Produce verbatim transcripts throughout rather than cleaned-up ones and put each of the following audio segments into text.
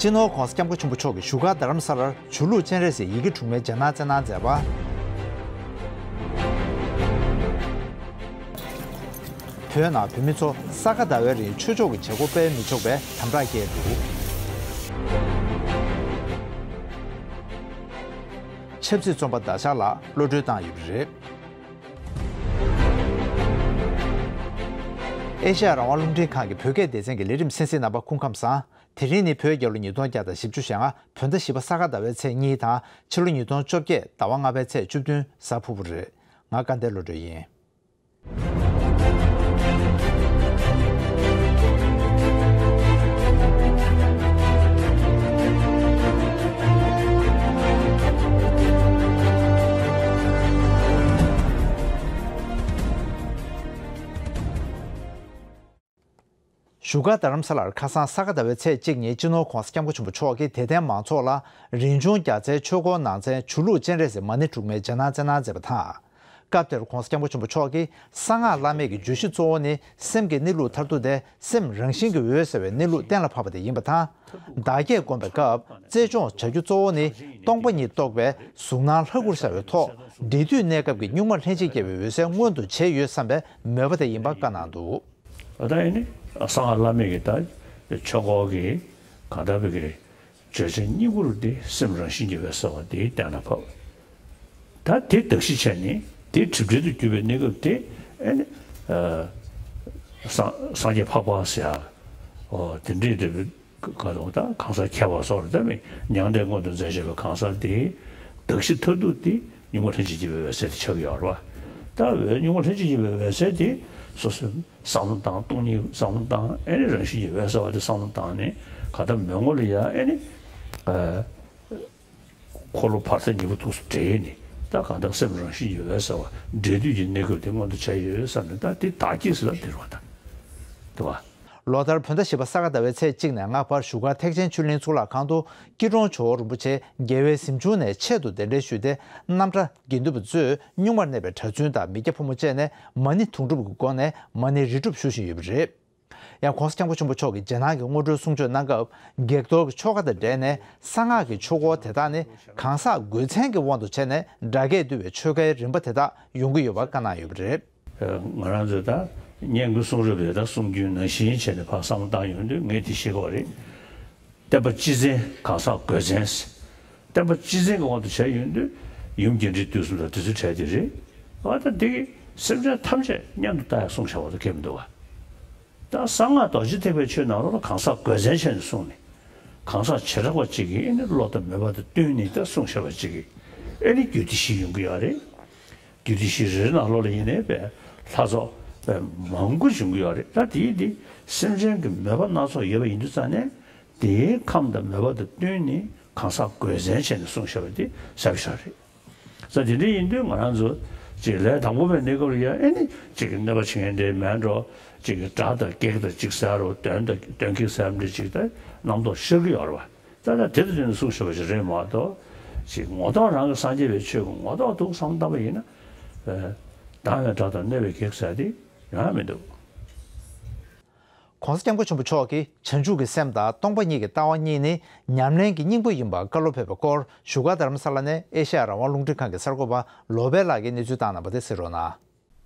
སྤྱི་ནོར་༧གོང་ས་༧སྐྱབས་མགོན་ཆེན་པོ་མཆོག་གིས་བཞུགས་སྒར་རྡ་རམ་ས་ལར་ཆུ་ལུག་སྤྱན་རས་གཟིགས་ཡི་གེ་དྲུག་མའི་རྒྱ་ནག་བཙན་ནང་མཛད་པ། བོད་ནང་བོད་མི་ཚོ་ས་ག་ཟླ་བའི་རིང་ཆོས་ཕྱོགས་ཀྱི་བྱེད་སྒོ་སྤེལ་མི་ཆོག་པའི་དམ་དྲག་བཀལ་འདུག་ཆབ་སྲིད་བཙོན་པ་བདག་ཆགས་ལ་གློད་གྲོལ་བཏང་ཡོད་པ་རེད། ཨེ་ཤ་ཡ་རང་དབང་རླུང་འཕྲིན་ཁང་གི་བོད་སྐད་སྡེ་ཚན་གྱི་ལས་རིམ་གསན་གཟིགས་རྣམ་པ་སྐུ་ཁམས་བཟང་། དེ་རིང་ནི་བོད་རྒྱལ་ལོ་ཉིས་སྟོང་བརྒྱ་དང་བཞི་བཅུ་ཞེ་ལྔ་བོད་ཟླ་བཞི་པ་ས་ག་ཟླ་བའི་ཚེས་གཉིས་དང་ཕྱི་ལོ་ཉིས་སྟོང་བཅོ་བརྒྱད་ཟླ་བ་ལྔ་པའི་ཚེས་བཅུ་བདུན་གཟའ་ཕུར་བུ་རེད། ང་དགའ་ལྡན་བློ་གྲོས་ཡིན། བཞུགས་སྒར་རྡ་རམ་ས་ལར་ཁ་སང་ས་ག་ཟླ་བའི་ཚེས་གཅིག་ཉིན་སྤྱི་ནོར་༧གོང་ས་༧སྐྱབས་མགོན་ཆེན་པོ་མཆོག་གིས་དད་ལྡན་མང་ཚོགས་ལ་རིན་འབྱུང་རྒྱལ་མཚན་ཆོས་འཁོར་ནང་ཚན་ཆུ་ལུག་སྤྱན་རས་གཟིགས་མ་ཎི་དྲུག་མའི་རྒྱ་ནག་བཙན་གནང་མཛད་པ་དང་། སྐབས་དེར་༧གོང་ས་༧སྐྱབས་མགོན་ཆེན་པོ་མཆོག་གིས་གསང་སྔགས་བླ་མེད་ཀྱི་བརྗོད་གཞི་གཙོ་བོ་ནི་སེམས་ཀྱི་གནས་ལུགས་མཐར་ཐུག་སྟེ། སེམས་རང་བཞིན་གྱིས་འོད་གསལ་བའི་གནས་ལུགས་གཏན་ལ་ཕབ་པ་དེ་ཡིན་པ་དང་། བདག་བསྐྱེད་བསྒོམ་པའི་སྐབས་རྩལ་སྦྱོང་བྱ་རྒྱུ་གཙོ་བོ་ནི་སྟོང་པ་ཉིད་རྟོགས་པའི་གཟུགས་སྣང་ལྷ་སྐུར་ཤར་བའི་ཐོག་འབྲས་དུས་གནས་སྐབས་ཀྱི་གཉུག་མ་ལྷན་ཅིག་སྐྱེས་པའི་འོད་གསལ་མངོན་དུ་བྱས་ཡོད་བསམ་པའི་མོས་པ་དེ་ཡིན་པ་བཀའ་གནང་འདུག་ད་ཡིན་ནི་གསང་སྔགས་བླ་མེད་ཀྱི་ད་ཆོས་འཁོར་གྱི་གང་ལྟར་བའི་གི་རེད། བརྗོད་བྱ་སྙིང་པོར་དེ་སེམས་རང་བཞིན་གྱིས་འོད་གསལ་བ་དེ་གཏན་ལ་ཕབ། ད་དེ་གདགས་གཞི་བྱས་ནས་དེ་གྲིབ་བྲལ་དུ་གྱུར་པའི་གནས་སྐབས་དེ་ཨེ་ནི། སངས་སངས་རྒྱས་འཕགས་པ་ཟེར་ཡ། ཨོ་དེ་འདྲའི་དེ་ག་རེ་ད་གང་ཟག་ཁྱད་པར་སོགས་རེད་ད་མི་མྱང་འདས་མངོན་དུ་མཛད་བཞིན་པའི་གང་ཟག་དེ་གདགས་གཞི་མཐར་ཐུག་དེ་གཉུག་མ་ལྷན་ཅིག་སྐྱེས་པའི་འོད་གསལ་དེ་ཆགས་ཀྱི་ཡོད་རེད་བ། ད་འོད་གཉུག་མ་ལྷན་ཅིག་སྐྱེས་པའི་འོད་གསལ་དེ་སོ་སོའི་བསམ་བློ་བཏང་སྟོང་ཉིད་བསམ་བློ་བཏང་ཨེ་ནི་རང་བཞིན་གྱིས་འོད་གསལ་བ་དེ་བསམ་བློ་བཏང་ནས་ག་ད་མོས་ངོ་ལ་ཡ་ཨེ་ནི། འཁོར་ལོ་བར་ཐག་ཉེ་པོ་ཐུགས་སུ་བྲེས་ནས་ད་གང་ལྟར་སེམས་རང་བཞིན་གྱིས་འོད་གསལ་བ་འབྲས་དུས་ཀྱི་གནས་སྐབས་དེ་མངོན་དུ་བྱས་ཡོད་བསམ་ནས་ད་དེ་བདག་བསྐྱེད་ཟེར་ལ་དེ་རུ་བ་དང་དུ་བ། ལོ་ལྟར་བོད་ཟླ་བཞི་པ་ས་ག་ཟླ་བའི་ཚེས་གཅིག་ནས་ལྔ་བར་བཞུགས་སྒར་ཐེག་ཆེན་ཆོས་གླིང་གཙུག་ལག་ཁང་དུ་སྐྱིད་གྲོང་ཇོ་བོ་རིན་པོ་ཆེ་རྒྱལ་བའི་གཟིམ་ཆུང་ནས་ཆེད་དུ་གདན་འདྲེན་ཞུས་ཏེ་རྣམ་གྲྭ་དགེ་འདུན་པ་ཚོས་གཉུག་མར་གནས་པའི་གྲྭ་བཙུན་དང་མི་སྐྱ་ཕོ་མོ་བཅས་ནས་མ་ཎི་དུང་སྒྲུབ་ཀྱི་སྒོ་ནས་མ་ཎི་རི་སྒྲུབ་ཞུ་བཞིན་ཡོད་པ་རེད། ཡང་༧གོང་ས་༧སྐྱབས་མགོན་ཆེན་པོ་མཆོག་གིས་རྗེས་གནང་གི་དངོས་གྲོལ་གསུང་ཆོས་གནང་སྐབས་བགེགས་གཏོར་གྱི་ཆོ་ག་དང་འབྲེལ་ནས་གསང་སྔགས་ཀྱི་ཆོས་འཁོར་དེ་དག་ནི་གང་ཟག་དགོས་མཚན་གྱི་དབང་དུ་བྱས་ནས་སྒྲ་སྐད་བསྡུ་བའི་ཆོ་གའི་རིམ་པ་དེ་དག་ཡོང་གི་ཡོད་པ་བཀའ་གནང་ཡོད་པ་རེད། ང་རང་ཚོས་ད་སྙན་བརྒྱུད་གསུང་རབ་ཡོད་ད་གསུང་རྒྱུན་ནང་བཞིན་བྱས་ནས་ཕར་བསམ་བློ་བཏང་ཡོང་དུས་ངས་དེ་ཤེས་ཀྱི་ཡོད་རེད། བསྟན་པ་སྤྱི་བཙན་གང་ཟག་དགོས་མཚན། བསྟན་པ་སྤྱི་བཙན་གྱི་དབང་དུ་བྱས་ཡོང་དུས་ཡུམ་རྒྱས་འབྲིང་བསྡུས་གསུམ་དང་དེ་ཚོའི་གྲས་དེ་རེད། འོ་ད་འདི་གི་སེམས་ཅན་ཐམས་ཅད་མཉམ་དུ་ལྟ་ཡག་གསུངས་བཞག་པ་དང་ཁྱད་མི་འདུག་བ། ད་གསང་སྔགས་རྡོ་རྗེ་ཐེག་པའི་ཆོས་ནང་ལོགས་ལ་གང་ཟག་དགོས་མཚན་བྱས་ནས་གསུངས་ནས། གང་ཟག་བྱེ་བྲག་པ་གཅིག་གིས་ཨེ་ནི་བློ་དང་མོས་པ་དང་བསྟུན་ནས་ད་གསུངས་བཞག་པ་གཅིག་གིས་ཨེ་ནི་རྒྱུད་སྡེ་བཞི་ཡོང་གི་ཡོད་རེད། རྒྱུད་སྡེ་བཞི་རེ་རེ་ནང་ལོགས་ལ་ཡིན་ནའི་པའི་ལྷ་ཚོགས་པའི་མང་པོ་ཡོང་གི་ཡོད་རེད། ད་དེའི་དེ་སེམས་ཅན་གྱི་མོས་པ་སྣ་ཚོགས་ཡོད་པ་ཡིན་དུས་ཙང་ནས་དེའི་ཁམས་དང་མོས་པ་དང་བསྟུན་ནས་གང་ཟག་དགོས་མཚན་བྱས་ནས་གསུངས་བཞག་པ་དེ་གསལ་པོ་ཞིག་རེད། ས་དེ་འདྲ་ཡིན་དུས་ང་རང་ཚོ་ཅིག་ལས་དང་པོ་པའི་གནས་སྐབས་ལ་ཡང་ཨེ་ནི་ཅིག་གི་གནོད་པ་བྱེད་མཁན་དེ་མེད་འགྲོ། ཅིག་གི་སྒྲ་དང་བགེགས་དང་ཅིག་ཟེར་རོ་གདོན་དང་གདོན་བགེགས་ཟེར་འདྲ་ཅིག་ད་རྣམ་རྟོག་ཤར་གི་ཡོད་རེད་བ། ད་ལྟ་དེ་དང་དེ་ནས་གསུངས་བཞག་པ་ཞིག་རེད་མ་གཏོགས། ཅིག་ངོ་ཐོག་རང་གི་སངས་རྒྱས་པའི་ཆོས་ཀྱི་ངོ་ཐོག་ཏུ་བསམ་བཏང་པ་ཡིན་ན། སྡང་བའི་སྒྲ་དང་གནོད་པའི་བགེགས་ཟེར་དེ་ཡང་མི་འདུག ༸གོང་ས་༸སྐྱབས་མགོན་ཆེན་པོ་མཆོག་གིས་བྱང་ཆུབ་ཀྱི་སེམས་དང་སྟོང་པ་ཉིད་ཀྱི་ལྟ་བ་གཉིས་ནི་ཉམས་ལེན་གྱི་སྙིང་པོ་ཡིན་པར་བཀའ་སློབ་ཕེབས་པའི་སྐོར་བཞུགས་སྒར་རྡ་རམ་ས་ལ་ནས་ཨེ་ཤ་ཡ་རང་དབང་རླུང་འཕྲིན་ཁང་གི་གསར་འགོད་པ་ལོ་པཎ་ལགས་ཀྱིས་གནས་ཚུལ་བཏང་གནང་བ་དེ་གསན་རོགས་གནང་།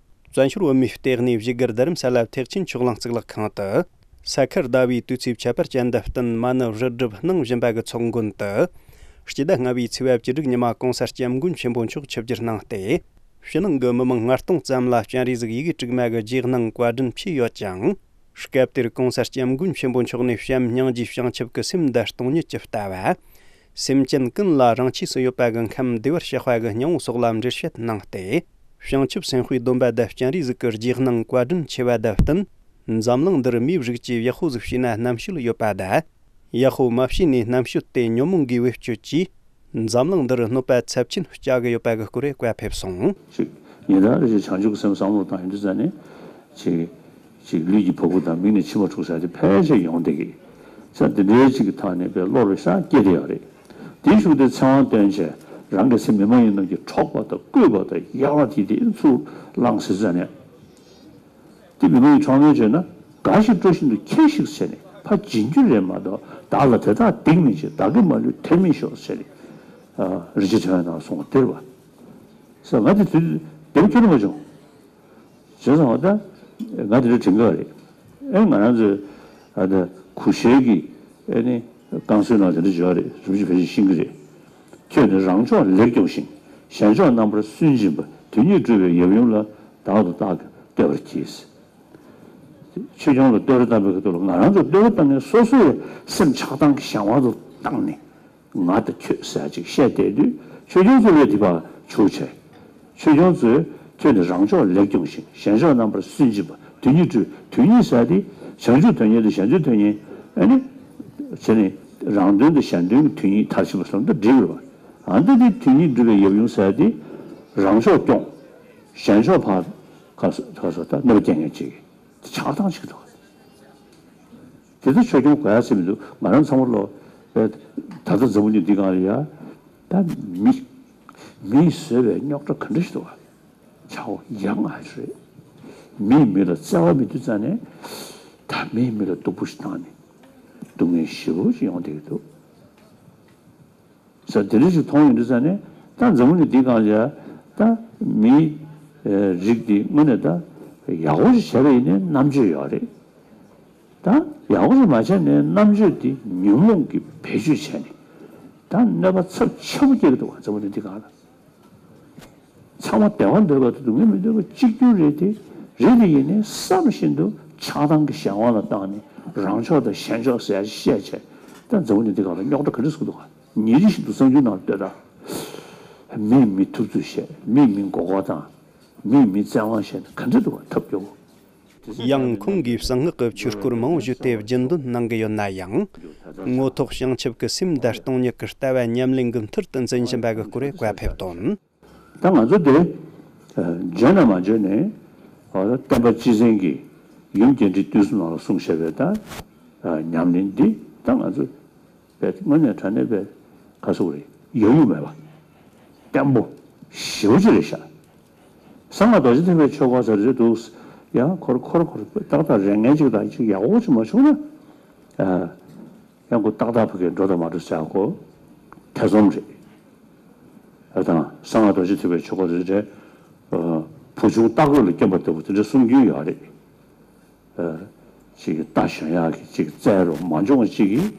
བཙན་བྱོལ་བོད་མིའི་ལྟེ་གནས་བཞུགས་སྒར་རྡ་རམ་ས་ལ་ཐེག་ཆེན་ཆོས་གླིང་གཙུག་ལག་ཁང་དུ། ས་ཁར་ཟླ་བའི་དུས་ཚེས་ཁྱད་པར་ཅན་དུ་བསྟུན་མ་ཎི་རི་སྒྲུབ་གནང་བཞིན་པ་གི་ཚོགས་མགོན་དུ། སྤྱི་ཟླ་ལྔ་པའི་ཚེས་པ་བཅུ་དྲུག་ཉི་མ་༸གོང་ས་༸སྐྱབས་མགོན་ཆེན་པོ་མཆོག་ཆིབས་བསྒྱུར་གནང་སྟེ། ཕྱི་ནང་གི་མི་མང་ལྔ་སྟོང་ཙམ་ལ་སྤྱན་རས་གཟིགས་ཡི་གེ་དྲུག་མ་གི་རྗེས་གནང་བཀའ་དྲིན་ཕུལ་ཡོད་ཅིང་། སྐབས་དེར་༸གོང་ས་༸སྐྱབས་མགོན་ཆེན་པོ་མཆོག་ནས་བྱམས་སྙིང་རྗེའི་བྱང་ཆུབ་ཀྱི་སེམས་འདི་སྟོང་ཉིད་ཀྱི་ལྟ་བ། སེམས་ཅན་ཀུན་ལ་རང་ཆས་སུ་ཡོད་པ་གི་ཁམས་བདེ་བར་གཤེགས་པ་གི་སྙིང་པོ་སོགས་ལ་འགྲེལ་བཤད་གནང་སྟེ། བྱང་ཆུབ་སེམས་དཔའི་སྡོམ་པ་དང་སྤྱན་རས་གཟིགས་ཀྱི་རྗེས་གནང་བཀའ་དྲིན་ཆེ་བ་དང་བསྟུན། འཛམ་གླིང་འདིར་མིའི་རིགས་ཀྱིས་ཡག་པོ་ཟིག་བྱས་ན་རྣམ་དཔྱོད་ཡོད་པ་དང་། ཡག་པོ་མ་བྱས་ནས་རྣམ་དཔྱོད་དེ་ཉོན་མོངས་ཀྱིས་བེད་སྤྱོད་ཀྱིས། འཛམ་གླིང་འདིར་གནོད་པ་ཚབས་ཆེན་བསྐྱལ་གི་ཡོད་པ་གི་སྐོར་བཀའ་ཕེབས་སོང་། ཅིག་ཉིན་ལྟར་རེ་བཞིན་བྱང་ཆུབ་སེམས་བསམ་བློ་བཏང་ཡོང་དུས་ཙ་ནས་ཅིག་ཅིག་ལུས་ཀྱི་བ་སྤུ་དང་མིག་ནས་མཆི་མ་འཁྲུག་ས་དེ་ཕལ་ཆེར་ཡོང་བསྡད་ཀྱི། ས་འདི་འདྲའི་ཅིག་གི་ཐོག་ནས་པའི་བློ་རེ་ཤ་སྐྱེ་བསྡད་ཡོད་རེད། དེའི་གཞུག་དེ་ཚེ་དབང་བསྟན་བྱས་རང་གི་ཚེ་མི་མ་ཡིན་རྣམས་ཀྱིས་འཕྲོག་པ་དང་བརྐུས་པ་དང་གཡར་བ་དེ་དེ་ཚུར་བླངས་ཟེར་ཙ་ནས། དེ་མི་མ་ཡིན་འཕྲོག་ཉེས་བྱས་ན་དགའ་ཞིག་སྤྲོ་བཞིན་དུ་ཁྱེར་ཞིག་བྱས་ནས་ ཕར་སྦྱིན་རྒྱུ་རེད་མ་གཏོགས། བདག་ལ་དེ་དག་སྡིག་མི་བྱེད། བདག་གིས་མ་ལུས་དེ་མི་ཤོག་ཟེར་ནས། ཨ། རིན་ཆེན་ཕྲེང་བའི་ནང་གསུངས་པ་དེ་རེད་པ། ཟེར། ང་དེ་དུས་དེབ་ཁྱོན་ནས་མ་བྱུང་། བྱས་ཙང་ད་ང་དེ་འདྲ་དྲན་གྱི་རེད། ཨེ། ང་རང་ཚོའི། ཨ། ད་གུ་ཤྲི་གི། ཨེ་ནི། བསྐང་གསོའི་ནང་དེ་འདྲ་བརྗོད་རེད། རིན་པོ་ཆེ་ཕལ་ཆེར་ཤེས་ཀྱི་རེད། ཁྱོད་ནི་རང་ཕྱོགས་ལེགས་སྐྱོང་ཞིང་། གཞན་ཕྱོགས་རྣམ་པར་སུན་འབྱིན་པ། དོན་གཉིས་སྒྲུབ་པའི་ཡབ་ཡུམ་ལ། བདག་ཏུ་བཏགས་ཀྱིས་བསྟོད་པར་གྱིས། ཆོས་སྐྱོང་ལ་བསྟོད་ར་བཏང་པའི་ཁ་ཐུག་ལ། ང་རང་ཚོ་བསྟོད་ར་བཏང་ནས་སོ་སོའི་སེམས་ཆགས་སྡང་གི་གཞན་དབང་དུ་བཏང་ནས། ང་དང་ཁྱོད་ཟེར་ཅིག་བཤད་བསྡད་དུས། ཆོས་སྐྱོང་ཚོ་ལས་དེ་བ་ཆུག་བྱས། ཆོས་སྐྱོང་ཚོས། ཁྱོད་ནི་རང་ཕྱོགས་ལེགས་སྐྱོང་ཞིང་། གཞན་ཕྱོགས་རྣམ་པར་སུན་འབྱིན་པ། དོན་གཉིས་སྒྲུབ། དོན་གཉིས་ཟེར་དེ། བྱང་ཆུབ་དོན་གཉེར་དང་གཞན་དོན་དོན་གཉེར། ཨ་ནི། བྱས་ནས་རང་དོན་དང་གཞན་དོན་གྱི་དོན་གཉིས་མཐར་ཕྱིན་པ་བསམ་དུ་འགྲིག་རེད་པ། ཨ། འདི་དེ་དོན་གཉིས་སྒྲུབ་པའི་ཡབ་ཡུམ་ཟེར་དེ། རང་ཕྱོགས་སྐྱོང་། གཞན་ཕྱོགས་ཕར། ག་ས་ག་ས་ད་གནོད་པ་སྐྱེལ་མཁན་ཅིག་ཆགས་སྡང་ཅིག་འདུག་དེ་ཚོ་ཆོས་སྐྱོང་དགོས་ཡ་ཟེར་མི་འདུག་ང་རང་ཚང་མ་ལོ། ད་ལྟ་འཛམ་བུ་གླིང་འདི་སྒང་ལ་ཡ། ད་མི། མིས་བཟོས་པའི་རྙོག་དྲ་ག་འདྲ་ཞིག་འདུག་བ། ཆགས་པ་ཡ་ང་རེད། མིས་མི་ལ་བརྩེ་བ་མེད་དུས་ཙང་ནས། ད་མིས་མི་ལ་སྡུག་པོ་ཞིག་བཏང་ནས། སྡུག་བསྔལ་ཞེ་པོ་ཞིག་ཡོང་བསྡད་ཀྱི་འདུག་ཟེར། དེ་འདྲ་ཞིག་མཐོང་ཡོང་དུས་ཙང་ནས། ད་འཛམ་བུ་གླིང་འདིའི་སྒང་ལ་ཡ། ད་མིའི་རིགས་འདི་དངོས་གནས་ད་ཡག་པོ་ཞིག་བྱས་པ་ཡིན་ནའི་རྣམ་དཔྱོད་ཡོད་རེད། ད་ཡག་པོ་ཞིག་མ་བྱས་ནའི་རྣམ་དཔྱོད་འདི་ཉོན་མོངས་ཀྱིས་བེད་སྤྱོད་བྱས་ནས། ད་གནོད་པ་ཚབས་ཆེན་པོ་སྐྱེལ་གྱི་འདུག་བ། འཛམ་བུ་གླིང་འདིའི་སྒང་ལ། ཚང་མ་བདེ་བ་འདོད་པ་དང་སྡུག་བསྔལ་མི་འདོད་པ་གཅིག་གྱུར་རེད་དེ། རེད་དེ་ཡིན་ནའི་བསམ་བཞིན་དུ་ཆགས་སྡང་གི་གཞན་དབང་ལ་བཏང་ནས། རང་ཕྱོགས་དང་གཞན་ཕྱོགས་ཟེར་ཡ་ཞིག་བཤད་བྱས། ད་འཛམ་བུ་གླིང་འདི་སྒང་ལ་རྙོག་དྲ་ག་འདྲ་བཟོ་གི་འདུག་ག་ཉིན་རེ་བཞིན་དུ་གསར་འགྱུར་ནང་ལ་ལྟོས་དང་། མིས་མི་ཐུབ་ཚོད་བཤད། མིས་མི་མགོ་སྐོར་བཏང་། མིས་མི་བཙན་དབང་བྱས་ན་ག་འདྲ་འདུག་ག་ཐབས་སྐྱོ་པོ། དེ་ཚོ་ཡང་ཁོང་གིས་གསང་སྔགས་ཀྱི་ཆོས་སྐོར་མང་བོ་ཞུས་ཏེ། རྒྱུན་འདོན་གནང་གི་ཡོད་ན་ཡང་། རྔོག་ཐོག་བྱང་ཆུབ་ཀྱི་སེམས་དང་སྟོང་ཉིད་ཀྱི་ལྟ་བ་ཉམས་ལེན་གྱི་མཐིལ་དུ་འཛིན་བཞིན་པ་གི་སྐོར་བཀའ་ཕེབས་དོན། ད་ང་ཚོ་དེ། ཨ། བརྗོད་ན་མ་བརྗོད་ནས། ཨ། བསྟན་པ་སྤྱི་བཙན་གྱི་ཡུམ་རྒྱས་འབྲིང་བསྡུས་གསུམ་ནང་ལ་གསུངས་བཞག་པའི་ད། ཨ། ཉམས་ལེན་འདི་ད་ང་ཚོ་དཔེ་དངོས་གནས་དྲང་གནས་དཔེ་ག་ཟེར་དགོས་རེད། ཡོང་ཡུལ་མེད་པ། བརྟན་པོ་ཞེ་པོ་ཅིག་རེད་ཤག་གསང་སྔགས་རྡོ་རྗེ་ཐེག་པའི་ཆོས་སྐོར་ཟེར་རེད་འདུག་ཡང་ཁོར་ཁོར་ཁོར་ཏག་ཏག་རེ་ངན་ཅིག་དང་ཅིག་ཡག་པོ་ཅིག་མ་བྱུང་ན། ཨ། ཡང་ཁོ་ཏག་ཏག་ཕ་གིར་འགྲོ་དང་མ་འགྲོ་ཟེར་ཡ་ཁོ་ཐེ་ཚོམ་རེད། ཨ། དང་གསང་སྔགས་རྡོ་རྗེ་ཐེག་པའི་ཆོས་སྐོར་རེད་རེད། ཨ། བུ་ཆུང་རྟ་རྒོད་ལ་སྐྱེམས་པ་ལྟ་བུ་དེ་འདྲ་གསུང་རྒྱུན་ཡོད་རེད། ཨ། ཅིག་གིས་རྟ་ཞོན་ཡག་གི་ཅིག་བཙལ་རོགས་མ་འབྱུང་བ་ཅིག་གིས།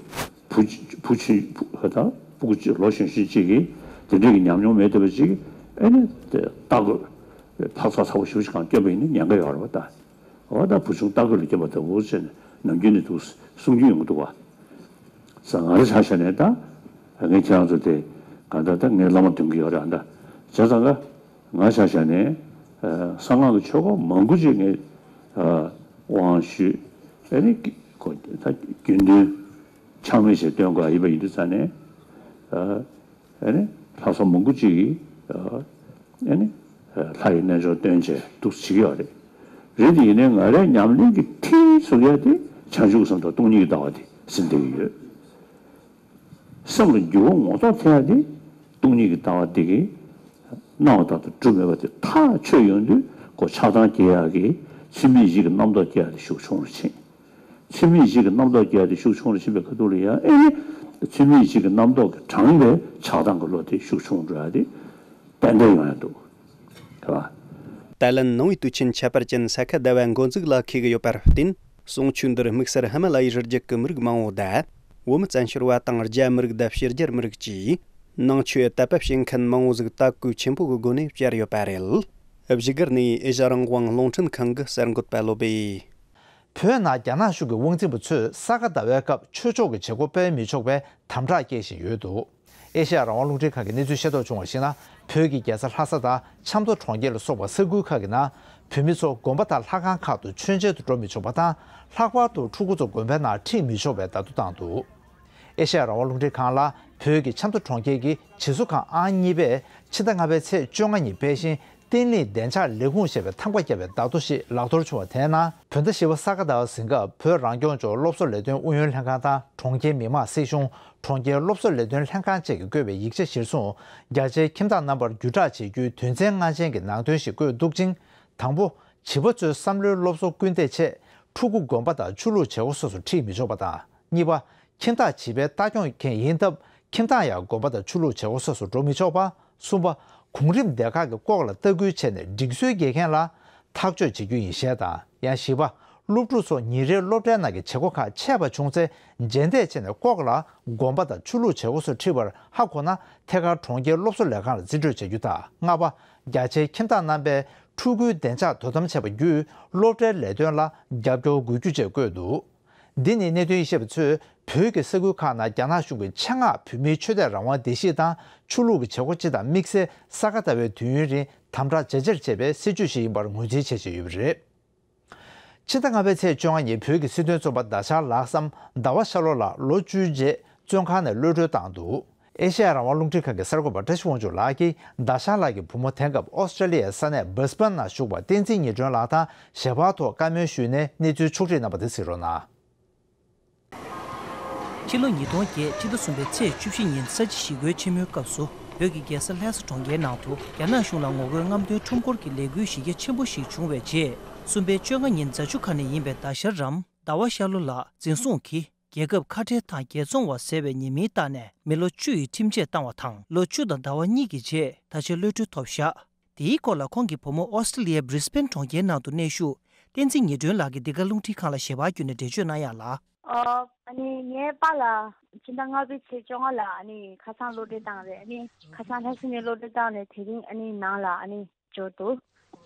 བུ་བུ་ཆུང་བུ་ཧ་ད་སྤུ་གུ་ཅིག་ལོ་གཞོན་གཞོན་ཅིག་གིས། དེ་འདྲའི་གི་ཉམས་མྱོང་མེད་བསྡད་པ་ཅིག་གིས། ཨེ་ནི་དེ་རྟ་རྒོད་འཕག་འཚག་ཚ་པོ་ཞེ་པོ་ཅིག་སྒང་སྐྱོབ་པ་ཡིན་ན་ཉེན་ཁ་ཡོད་རེད་པ་ད། འོ་ད་བུ་ཆུང་རྟ་རྒོད་ལ་སྐྱེམས་པ་ལྟ་བུ་བྱས་ནས་ནམ་རྒྱུན་ནས་འདུག་གསུང་རྒྱུན་ཡོང་གི་འདུག་བ། ས་ང་རང་ཆ་བཞག་ནས་ད། ངས་ཁྱེད་རང་ཚོ་དེ་གང་ལྟར་ད་ངའི་བླ་མ་འདོན་གྱི་ཡོད་རེད་ཨ་ད། བྱས་ཙང་ཀ་ང་ཆ་བཞག་ནས། ཨ། གསང་སྔགས་ཀྱི་ཆོས་སྐོར་མང་པོ་ཅིག་ངས། ཨ། དབང་ཞུས། ཨ་ནི་ཀོ་ད་རྒྱུན་འདོན་ཆག་མེད་བྱས་འདོན་དགོས་ཡིན་པ་ཡིན་དུས་ཙང་ནས། ཨ། ཨ་ནི་ལྷག་བསམ་མང་པོ་ཅིག་གིས། ཨ། ཨ་ནི་ལྷ་ཡི་རྣལ་འབྱོར་སྟོན་བྱས་འདུག་བྱེད་ཀྱི་ཡོད་རེད། རེད་དེ་ཡིན་ནའི་ང་རའི་ཉམས་ལེན་གྱི་མཐིལ་ཟུག་ཡ་དེ་བྱང་ཆུབ་སེམས་དང་སྟོང་ཉིད་ཀྱི་ལྟ་བ་དེ་ཟིན་བསྡད་ཀྱི་ཡོད། སེམས་ལ་འགྱུར་བ་ངོ་ཐོག་ཐེབས་ཡ་དེ་སྟོང་ཉིད་ཀྱི་ལྟ་བ་དེ་གིས་སྣང་བ་ལྟར་དུ་གྲུབ་མེད་པ་དེ་ཐག་ཆོད་ཡོང་དུས། ཁོ་ཆགས་སྡང་སྐྱེ་ཡག་གི་ཚུལ་མིན་ཡིད་ཀྱི་རྣམ་རྟོག་སྐྱེ་ཡག་དེ་ཤུགས་ཆུང་རུ་ཕྱིན། ཚུལ་མིན་ཡིད་ཀྱི་རྣམ་རྟོག་སྐྱེ་ཡག་དེ་ཤུགས་ཆུང་རུ་ཕྱིན་པའི་ཁ་ཐུག་ལ་ཡང་། ཨེ་ནི་ཚུལ་མིན་ཡིད་ཀྱི་རྣམ་རྟོག་གིས་དྲངས་པའི་ཆགས་སྡང་གི་བློ་དེ་ཤུགས་ཆུང་འགྲོ་ཡག་དེ་ཏན་ཏན་ཡོང་ཡག་འདུག་ག་ད་ལན་ནང་པའི་དུས་ཆེན་ཁྱད་པར་ཅན་ས་ག་ཟླ་བ་འགོ་འཛུགས་ལ་འཁེལ་གྱི་ཡོད་པར་བརྟེན། གསུང་ཆོས་འདིར་དམིགས་བསལ་ཧི་མ་ལ་ཡའི་རི་རྒྱུད་ཀྱི་མི་རིགས་མང་བོ་དང་། བོད་མི་བཙན་བྱོལ་བ་དང་རྒྱ་མི་རིགས་དང་ཕྱི་རྒྱལ་མི་རིགས་ཀྱིས་ནང་ཆོས་དད་པ་བྱེད་མཁན་མང་བོ་ཟིག་དད་གུས་ཆེན་པོ་གི་སྒོ་ནས་བཅར་ཡོད་པ་རེད། བཞུགས་སྒར་ནས་ཨེ་ཤ་རང་དབང་རླུང་འཕྲིན་ཁང་གི་གསར་འགོད་པ་བློ་བྷེ། བོད་ནང་རྒྱ་ནག་གཞུང་གི་དབང་འཛིན་པ་ཚོས་ས་ག་ཟླ་བའི་སྐབས་ཆོས་ཕྱོགས་ཀྱི་བྱེད་སྒོ་སྤེལ་མི་ཆོག་པའི་དམ་དྲག་སྐྱེལ་བཞིན་ཡོད་འདུག་ཨེ་ཤ་ཡ་རང་དབང་རླུང་འཕྲིན་ཁང་གིས་གནས་ཚུལ་ཤེས་རྟོགས་བྱུང་བར་གཞིགས་ན། བོད་ཀྱི་རྒྱལ་ས་ལྷ་ས་དང་ཆབ་མདོ་གྲོང་ཁྱེར་ལ་སོགས་པ་ས་ཁུལ་ཁག་གི་ནང་བོད་མི་ཚོ་དགོན་པ་དང་ལྷ་ཁང་ཁག་ཏུ་མཆོད་མཇལ་དུ་འགྲོ་མི་ཆོག་པ་དང་། ལྷག་པར་དུ་ཕྲུ་གུ་ཚོ་དགོན་པའི་ནང་ཁྲིད་མི་ཆོག་པའི་བརྡ་ཐོ་བཏང་འདུག་ཨེ་ཤ་ཡ་རང་དབང་རླུང་འཕྲིན་ཁང་ལ་བོད་ཀྱི་ཆབ་མདོ་གྲོང་ཁྱེར་གྱི་སྤྱི་ཚོགས་ཁང་ཨང་གཉིས་པས་ཕྱི་ཟླ་ལྔ་པའི་ཚེས་བཅོ་ལྔ་ཉིན་སྤེལ་ཤིང་། བརྟན་ལྷིང་བདེ་འཇགས་ལས་ཁུངས་ཞེས་པའི་ཐང་པ་བརྒྱབ་པའི་བརྡ་ཐོ་ཞིག་ལག་འཐོར་བྱུང་བ་དེའི་ནང་། བོད་ཟླ་བཞི་པ་ས་ག་ཟླ་བ་ཟིན་སྐབས་བོད་རང་སྐྱོང་ལྗོངས་སློབ་གསོ་ལས་དོན་ཨུ་ཡོན་ལྷན་ཁང་དང་གྲོང་ཁྱེར་མི་དམངས་སྲིད་གཞུང་། གྲོང་ཁྱེར་སློབ་གསོ་ལས་དོན་ལྷན་ཁང་བཅས་ཀྱིས་བཀོད་པའི་ཡིག་ཆ་གཞིར་བཟུང་། རྒྱ་ཆེའི་ཁྱིམ་བདག་རྣམ་པར་བརྒྱུད་བསྒྲགས་བྱེད་རྒྱུའི་དོན་ཚན་ལྔ་ཅན་གྱི་ནང་དོན་ཞིག་བཀོད་འདུག་ཅིང་། དང་པོ། བྱིས་པ་ཚོའི་བསམ་བློའི་སློབ་གསོ་སྐུལ་འདེད་ཆེད། ཕྲུ་གུ་དགོན་པ་དང་ཆོས་ལུགས་བྱེད་སྒོ་སོགས་སུ་ཁྲིད་མི་ཆོག་པ་དང་། གཉིས་པ། ཁྱིམ་བདག་བྱིས་པའི་ལྟ་སྐྱོང་མཁན་ཡིན་སྟབས། ཁྱིམ་བདག་ཡང་དགོན་པ་དང་ཆོས་ལུགས་བྱེད་སྒོ་སོགས་སུ་འགྲོ་མི་ཆོག་པ། གསུམ་པ། གོང་རིམ་སྡེ་ཁག་གིས་ལྐོག་ལ་ལྟ་སྐུལ་བྱས་ནས་སྒྲིག་སྲོལ་འགལ་མཁན་ལ་ཐག་གཅོད་བྱེད་རྒྱུ་ཡིན་ཞེས་དང་། ཡང་བཞི་པ། སློབ་ཕྲུག་ཚོ་ཉིན་རེའི་སློབ་གྲྭའི་ནང་གི་བྱེད་སྒོ་ཁག་ཆད་པ་བྱུང་ཚེ། རྗེས་འདེད་བྱས་ནས་ལྐོག་ལ་དགོན་པ་དང་ཆོས་ལུགས་བྱེད་སྒོ་སོགས་ཁྲིད་པར་ཧ་གོ་ན། ཐད་ཀར་གྲོང་ཁྱེར་སློབ་གསོ་ལས་ཁང་ལ་རྩིས་སྤྲོད་བྱ་རྒྱུ་དང་། ལྔ་པ། རྒྱ་ཆེའི་ཁྱིམ་བདག་རྣམ་པས་ཕྲུ་གུའི་བདེ་འཇགས་དོ་དམ་བྱས་པ་བརྒྱུད། སློབ་གྲྭའི་ལས་དོན་ལ་རྒྱབ་སྐྱོར་དགོས་རྒྱུ་བཅས་བཀོད་འདུག། འདི་ནི་གནད་དོན་ཡིད་ཆེས་པ་ཚོས། བོད་ཀྱི་ས་ཁུལ་ཁག་ནང་རྒྱ་ནག་གཞུང་གིས་ཆེད་མངགས་བོད་མིའི་ཆོས་དད་རང་དབང་སྡེ་བཞི་དང་ཆོས་ལུགས་ཀྱི་བྱེད་སྒོ་སྤྱི་དང་དམིགས་བསལ་ས་ག་ཟླ་བའི་དུས་ཡུན་རིང་དམ་དྲག་ཇེ་ཆེར་བྱས་པའི་སྲིད་བྱུས་ཤིག་ཡིན་པར་ངོས་འཛིན་བྱེད་བཞིན་ཡོད་པ་རེད། ཕྱི་ཟླ་ལྔ་པའི་ཚེས་བཅོ་ལྔ་ཉིན་བོད་ཀྱི་སྲིད་དོན་བཙོན་པ་ཟླ་ཤར་ལགས་སམ། ཟླ་བ་ཤར་ལྷོ་ལགས་ལོ་བཅུའི་རྗེས་བཙོན་ཁང་ནས་གློད་གྲོལ་བཏང་འདུག། ཨེ་ཤ་ཡ་རང་དབང་རླུང་འཕྲིན་ཁང་གི་གསར་འགོད་པ་བཀྲ་ཤིས་དབང་ཕྱུག་ལགས་ཀྱིས་ཟླ་ཤར་ལགས་ཀྱི་བུ་མོ་དེང་སྐབས་ཨོ་སི་ཀྲེ་ལི་ཡའི་ས་གནས་སྦར་སི་བན་ནང་བཞུགས་པ་བསྟན་འཛིན་ཉི་སྒྲོན་ལགས་དང་ཞལ་པར་ཐོག་བཀའ་མོལ་ཞུས་ནས་གནས་ཚུལ་ཕྱོགས་བསྒྲིགས་གནང་བ་དེ་གཟིགས་རོགས་གནང་། ཕྱི་ལོ་ཉིས་སྟོང་བརྒྱད་སྤྱི་ཟླ་གསུམ་པའི་ཚེས་བཅུ་བཞི་ཉིན་ས་བྱི་ཞི་རྒོལ་ཆེན་མོའི་སྐབས་སུ། བོད་ཀྱི་རྒྱལ་ས་ལྷ་ས་གྲོང་ཁྱེར་ནང་དུ་རྒྱ་ནག་གཞུང་ལ་ངོ་རྒོལ་རྔམ་སྟོན་ཁྲོམ་སྐོར་གྱི་ལས་འགུལ་གཞི་རྒྱ་ཆེན་པོ་ཞིག་བྱུང་བའི་རྗེས། གསུམ་པའི་བཅོ་ལྔ་ཉིན་རྫ་ཆུ་ཁ་ནས་ཡིན་པའི་ཟླ་ཤར་རམ། ཟླ་བ་ཤར་ལྷོ་ལགས་འཛིན་བཟུང་གིས། རྒྱལ་ཁབ་ཁ་བྲལ་དང་རྒྱལ་བཙོང་བ་ཟེར་བའི་ཉེས་མིང་བཏགས་ནས་མི་ལོ་བཅུ་ཡི་ཁྲིམས་ཆད་བཏང་བ་དང་། ལོ་བཅུ་དང་ཟླ་བ་གཉིས་ཀྱི་རྗེས་ད་ཆ་གློད་གྲོལ་ཐོབ་བཞག། དེའི་སྐོར་ལ་ཁོང་གི་བུ་མོ་ཨོ་སི་ཀྲི་ལི་ཡའི་སྦྲི་སི་བྷེན་གྲོང་ཁྱེར་ནང་དུ་གནས་བཞུགས་བསྟན་འཛིན་ཉི་སྒྲོན་ལགས་ཀྱིས་འདི་ག་རླུང་འཕྲིན་ཁང་ལ་ཞལ་པར་བརྒྱུད་ནས་འགྲེལ་བརྗོད་གནང་ཡག་ལ། ཨ་ནི་ངའི་པཱ་ལགས་ཕྱི་ཟླ་ལྔ་པའི་ཚེས་བཅོ་ལྔ་ལ་ཨ་ནི་ཁ་སང་གློད་གྲོལ་བཏང་རེད། ཨ་ནི་ཁ་སང་ལྷ་ས་ནས་གློད་གྲོལ་བཏང་ནས་དེ་རིང་ཨ་ནི་ནང་ལ་ཨ་ནི་འབྱོར་འདུག།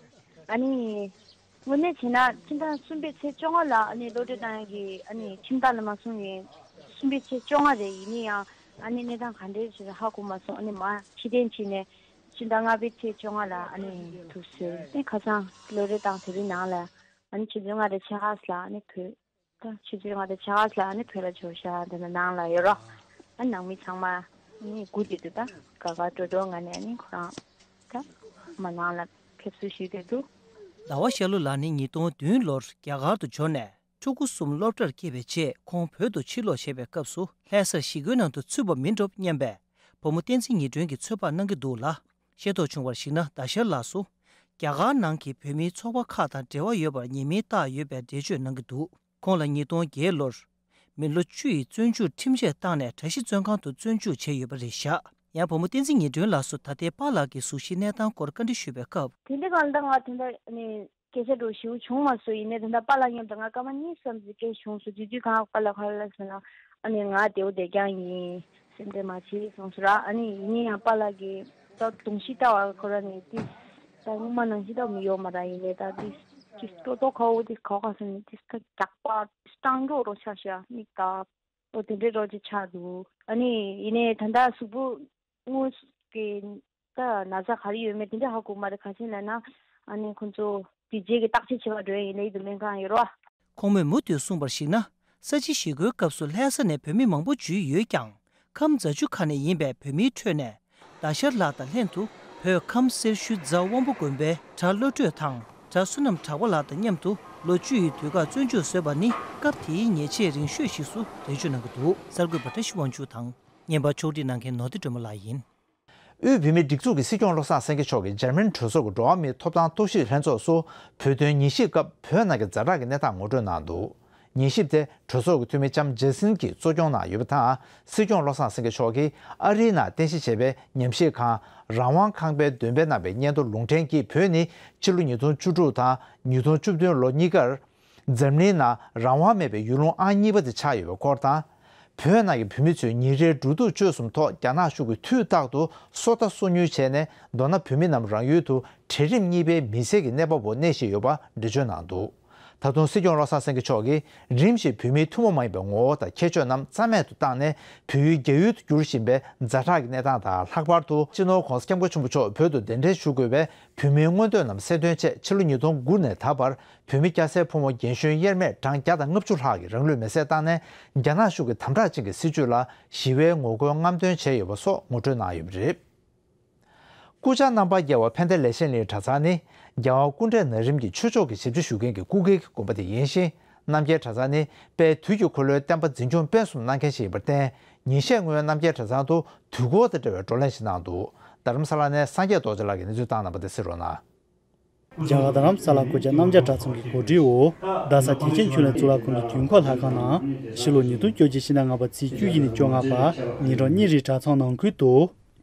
ཨ་ནི་དངོས་གནས་བྱས་ན་ཕྱི་ཟླ་གསུམ་པའི་ཚེས་བཅོ་ལྔ་ལ་ཨ་ནི་གློད་གྲོལ་བཏང་ཡག་གི་ཨ་ནི་ཁྲིམས་ཐག་ལ་མ་སོང་བའི་གསུམ་པའི་ཚེས་བཅོ་ལྔ་རེད། ཡིན་ན་ཡང་ཨ་ནི་གནས་སྟངས་ག་འདྲས་ཞིག་ཧ་གོ་མ་སོང་། ཨ་ནི་མ་ཕྱིར་འཐེན་བྱས་ནས་ཕྱི་ཟླ་ལྔ་པའི་ཚེས་བཅོ་ལྔ་ལ་ཨ་ནི་ཐུག་ཟེར་ཏེ་ཁ་སང་གློད་གྲོལ་བཏང་དེ་རིང་ནང་ལ་ཨ་ནི་ཆུ་ཚོད་ལྔ་དང་ཕྱེད་ཀ་ལ་ཨ་ནི་བོད། ད་ཆུ་ཚོད་ལྔ་དང་ཕྱེད་ཀ་ལ་ཨ་ནི་བོད་ལ་འབྱོར་ཤག། འདི་ན་ནང་ལ་ཡོད་རོགས། ཨ་ནི་ནང་མི་ཚང་མ་ཨ་ནི་སྒུག་བསྡད་འདུག། ད་དགའ་དགའ་སྤྲོ་སྤྲོ་ངང་ནས་ཨ་ནི་ཁོ་རང་ད་མར་ནང་ལ་ཕེབས་བསུ་ཞུས་བསྡད་འདུག། ཟླ་བ་ཤར་ལྷོ་ལགས་ནི་ཉིས་སྟོང་བདུན་ལོར་རྒྱ་གར་དུ་འབྱོར་ནས་ཕྲུ་གུ་གསུམ་སློབ་གྲྭར་སྐྱེལ་བའི་རྗེས་ཁོང་བོད་དུ་ཕྱིར་ལོག་བྱས་པའི་སྐབས་སུ་ལྷ་སར་ཞི་རྒོལ་ནང་དུ་ཚུད་པ་མིན་འགྲོ་སྙམ་པའི་བུ་མོ་བསྟན་འཛིན་ཉི་སྒྲོན་གྱིས་ཚོད་དཔག་གནང་གི་འདུག་ལ། ཤེས་རྟོགས་བྱུང་བར་གཞིགས་ན་ཟླ་ཤར་ལགས་སུ་རྒྱ་གར་ནང་གི་བོད་མིའི་ཚོགས་པ་ཁག་དང་འབྲེལ་བ་ཡོད་པར་ཉེས་མིང་བཏགས་ཡོད་པའི་འགྲེལ་བརྗོད་གནང་གི་འདུག། ཁོང་ལ་ཉིས་སྟོང་བརྒྱད་ལོར་མི་ལོ་བཅུ་ཡི་བཙོན་འཇུག་ཁྲིམས་ཆད་བཏང་ནས་གྲྭ་བཞི་བཙོན་ཁང་དུ་བཙོན་འཇུག་བྱས་ཡོད་པ་རེད་བཞག། ཡང་བུ་མོ་བསྟན་འཛིན་ཉི་སྒྲོན་ལགས་སུ་ད་ལྟའི་པཱ་ལགས་ཀྱི་གཟུགས་གཞིའི་གནས་སྟངས་སྐོར་བཀའ་འདྲི་ཞུས་པའི་སྐབས། དེ་འདྲ་གང་ལྟར་ང་དེ་འདྲ་ནི་སྐད་ཆ་འདྲ་ཞིག་བྱུང་མ་སོང་། ཡིན་ནའི་ད་ལྟ་པཱ་ལགས་མཉམ་དུ་ང་སྐར་མ་གཉིས་ཙམ་ཞིག་སྐད་བྱུང་སོང་། དེ་དུས་གང་པཱ་ལགས་ག་རེ་ལབ་ཟེར་ན། ཨ་ནི་ང་བདེ་པོ་བདེ་རྐྱང་ཡིན། སེམས་ཁྲལ་མ་བྱེད་གསུངས་སོང་ར། ཨ་ནི་ཡིན་ནའི་ཡང་པཱ་ལགས་ཀྱིས་ད་གདོང་ཤེས་ལྟ་བ་ཁོ་རང་ནི་ཏིས་ད་སྔོན་མ་ནང་བཞིན་ད་མི་ཡོད་མ་ར། ཡིན་ནའི་ད་ཏིས་ཏིས་ཏོག་ཏོག་ཁ་བོ་ཏིས་ཁ་བོ་ཁ་སོང་ནི་ཏིས་ཁ་རྒྱག་པ་སྤྲང་རོགས་རོ་ཆགས་ཤག་མིག་ད། ཨོ་དེ་འདྲའི་རོ་ཅིག་ཆགས་འདུག། ཨ་ནི་ཡིན་ནའི་ད་ལྟ་གཟུགས་པོ་དངོས་ཀྱི་ད་ན་ཚ་ག་རེ་ཡོད་མེད་དེ་འདྲ་ཧ་གོ་མ་རེད། ག་ཅི་ལབ་ན་ཨ་ནི་ཁོང་ཚོ་དེ་རྗེས་ཀྱི་བརྟག་དཔྱད་བྱེད་པར་འགྲོ་ཡ་ཡིན་ནའི་དུ་སྨན་ཁང་ཡོད་རོ། ཁོང་མོས་མུ་མཐུད་གསུངས་པར་གཞིགས་ན། ས་བྱི་ཞི་རྒོལ་སྐབས་སུ་ལྷ་ས་ནས་བོད་མི་མང་པོ་འཇུས་ཡོད་ཀྱང་། ཁམས་རྫ་ཆུ་ཁ་ནས་ཡིན་པའི་བོད་མིའི་ཁྲོད་ནས་ཟླ་ཤར་ལགས་དང་ལྷན་དུ་བོད་ཁམས་སེར་ཤུལ་རྫ་དབང་པོ་དགོན་པའི་གྲྭ་བློ་གྲོས་དང་གྲྭ་བསོད་ནམས་གྲགས་པ་ལགས་དང་མཉམ་དུ་ལོ་བཅུ་ཡི་དུས་བཀག་བཙོན་འཇུག་བཟོས་པ་ནི་སྐབས་དེའི་ཉེས་ཆད་རིང་ཤོས་ཤིག་སུ་འགྲེལ་བརྗོད་གནང་གི་འདུག། གསར་འགོད་པ་བཀྲ་ཤིས་དབང་ཕྱུག་དང་། བརྙན་པར་ཕྱོགས་སྒྲིག་གནང་མཁན་ནོར་བདེ་སྒྲོལ་མ་ལགས་ཡིན། དབུས་བོད་མིའི་སྒྲིག་འཛུགས་ཀྱི་སྲིད་སྐྱོང་བློ་བཟང་སེང་གེ་མཆོག་གིས་འཇར་མན་གྲོས་ཚོགས་ཀྱི་འགྲོ་བ་མིའི་ཐོབ་ཐང་རྟོག་ཞིབ་ལྷན་ཚོགས་སུ་བོད་དོན་ཉིན་ཞིབ་སྐབས་བོད་ནང་གི་ཛ་དྲག་གི་གནས་སྟངས་ངོ་སྤྲོད་གནང་འདུག། ཉིན་ཞིབ་དེ་གྲོས་ཚོགས་ཀྱི་འཐུས་མི་ལྕམ་ཇེ་སིན་གྱིས་གཙོ་སྐྱོང་གནང་ཡོད་པ་དང་། སྲིད་སྐྱོང་བློ་བཟང་སེང་གེ་མཆོག་གིས་ཨ་རིའི་ནང་རྟེན་གཞི་བྱས་པའི་ཉམས་ཞིབ་ཁང་རང་དབང་ཁང་པའི་འདོན་སྤེལ་གནང་བའི་སྙན་ཐོ་ལུང་འདྲེན་གྱིས། བོད་ནི་ཕྱི་ལོ་ཉིས་སྟོང་བཅུ་དྲུག་དང་ཉིས་སྟོང་བཅུ་བདུན་ལོ་གཉིས་ཀར། འཛམ་གླིང་ནང་རང་དབང་མེད་པའི་ཡུལ་ལུང་ཨང་གཉིས་པ་དེ་ཆགས་ཡོད་པའི་སྐོར་དང་། བོད་ནང་གི་བོད་མི་ཚོས་ཉིན་རེའི་འགྲོ་འདུག་སྤྱོད་གསུམ་ཐོག་རྒྱ་ནག་གཞུང་གིས་དུས་རྟག་ཏུ་སོ་ལྟ་སོ་ཉུལ་བྱས་ནས། མདོར་ན་བོད་མི་རྣམས་རང་ཡུལ་དུ་གྲལ་རིམ་གཉིས་པའི་མི་སེར་གྱི་གནས་བབ་འོག་གནས་བཞིན་ཡོད་པ་འགྲེལ་བརྗོད་གནང་འདུག། ད་དུང་སྲིད་སྐྱོང་བློ་བཟང་སེང་གེ་མཆོག་གིས་རིམ་བཞིན་བོད་མིའི་ཐུན་མོང་མ་ཡིན་པའི་ངོ་བོ་དང་ཁྱད་ཆོས་རྣམས་རྩ་མེད་དུ་བཏང་ནས། བོད་ཡུལ་རྒྱ་ཡུལ་དུ་འགྱུར་བཞིན་པའི་ཛ་དྲག་གི་གནས་སྟངས་དང་། ལྷག་པར་དུ་སྤྱི་ནོར་༧གོང་ས་༧སྐྱབས་མགོན་ཆེན་པོ་མཆོག་བོད་དུ་གདན་འདྲེན་ཞུ་དགོས་པའི་བོད་མིའི་མངོན་འདོད་རྣམས་གསལ་སྟོན་ཆེད། ཕྱི་ལོ་ཉིས་སྟོང་དགུ་ནས་ད་བར་བོད་མི་སྐྱ་སེར་ཕོ་མོ་རྒན་གཞོན་དབྱེར་མེད་གྲངས་བརྒྱ་དང་ལྔ་བཅུ་ལྷག་གིས་རང་ལུས་མེར་སྲེག་བཏང་ནས། རྒྱ་ནག་གཞུང་གི་དམ་དྲག་ཅན་གྱི་སྲིད་བྱུས་ལ་ཞི་བའི་ངོ་རྒོལ་རྔམ་སྟོན་བྱས་ཡོད་པ་སོགས་ངོ་སྤྲོད་གནང་ཡོད་པ་རེད། སྐུ་བཅར་རྣམ་པར་རྒྱལ་བ་ཕན་བདེ་ལེགས་བཤད་གླིང་གྲྭ་ཚང་ནི་རྒྱལ་བ་སྐུ་ཕྲེང་ན་རིམ་གྱི་ཆོས་ཕྱོགས་ཀྱི་ཞབས་ཕྱི་ཞུ་མཁན་གྱི་སྐུ་སྒེར་གྱི་དགོན་པ་དེ་ཡིན་ཞིང་། རྣམ་རྒྱལ་གྲྭ་ཚང་ནི་དཔལ་དུས་ཀྱི་འཁོར་ལོའི་བསྟན་པ་འཛིན་སྐྱོང་སྤེལ་གསུམ་གནང་མཁན་ཞིག་ཡིན་པར་བརྟེན། ཉིན་ཤས་སྔོན་རྣམ་རྒྱལ་གྲྭ་ཚང་དུ་དུས་འཁོར་དང་འབྲེལ་བའི་བགྲོ་གླེང་ཞིག་གནང་འདུག། རྡ་རམ་ས་ལ་ནས་སངས་རྒྱས་རྡོ་རྗེ་ལགས་ཀྱིས་གནས་ཚུལ་བཏང་གནང་བ་དེ་གཟིགས་རོགས་གནང་། རྒྱ་གར་རྡ་རམ་ས་ལ་གུ་ཅག་རྣམ་རྒྱལ་གྲྭ་ཚང་གི་གོ་སྒྲིག་འོག་རྡ་ས་ཐེག་ཆེན་ཆོས་གླིང་གཙུག་ལག་ཁང་གི་དུས་འཁོར་ལྷ་ཁང་ནང་ཕྱི་ལོ་ཉིས་སྟོང་བཅོ་བརྒྱད་ཕྱི་ཟླ་ལྔ་པ་ཚེས་བཅུ་བཞི་ནས་བཅོ་ལྔ་བར་ཉིན་གྲངས་གཉིས་རིང་གྲྭ་ཚང་ནང་ཁུལ་དུ་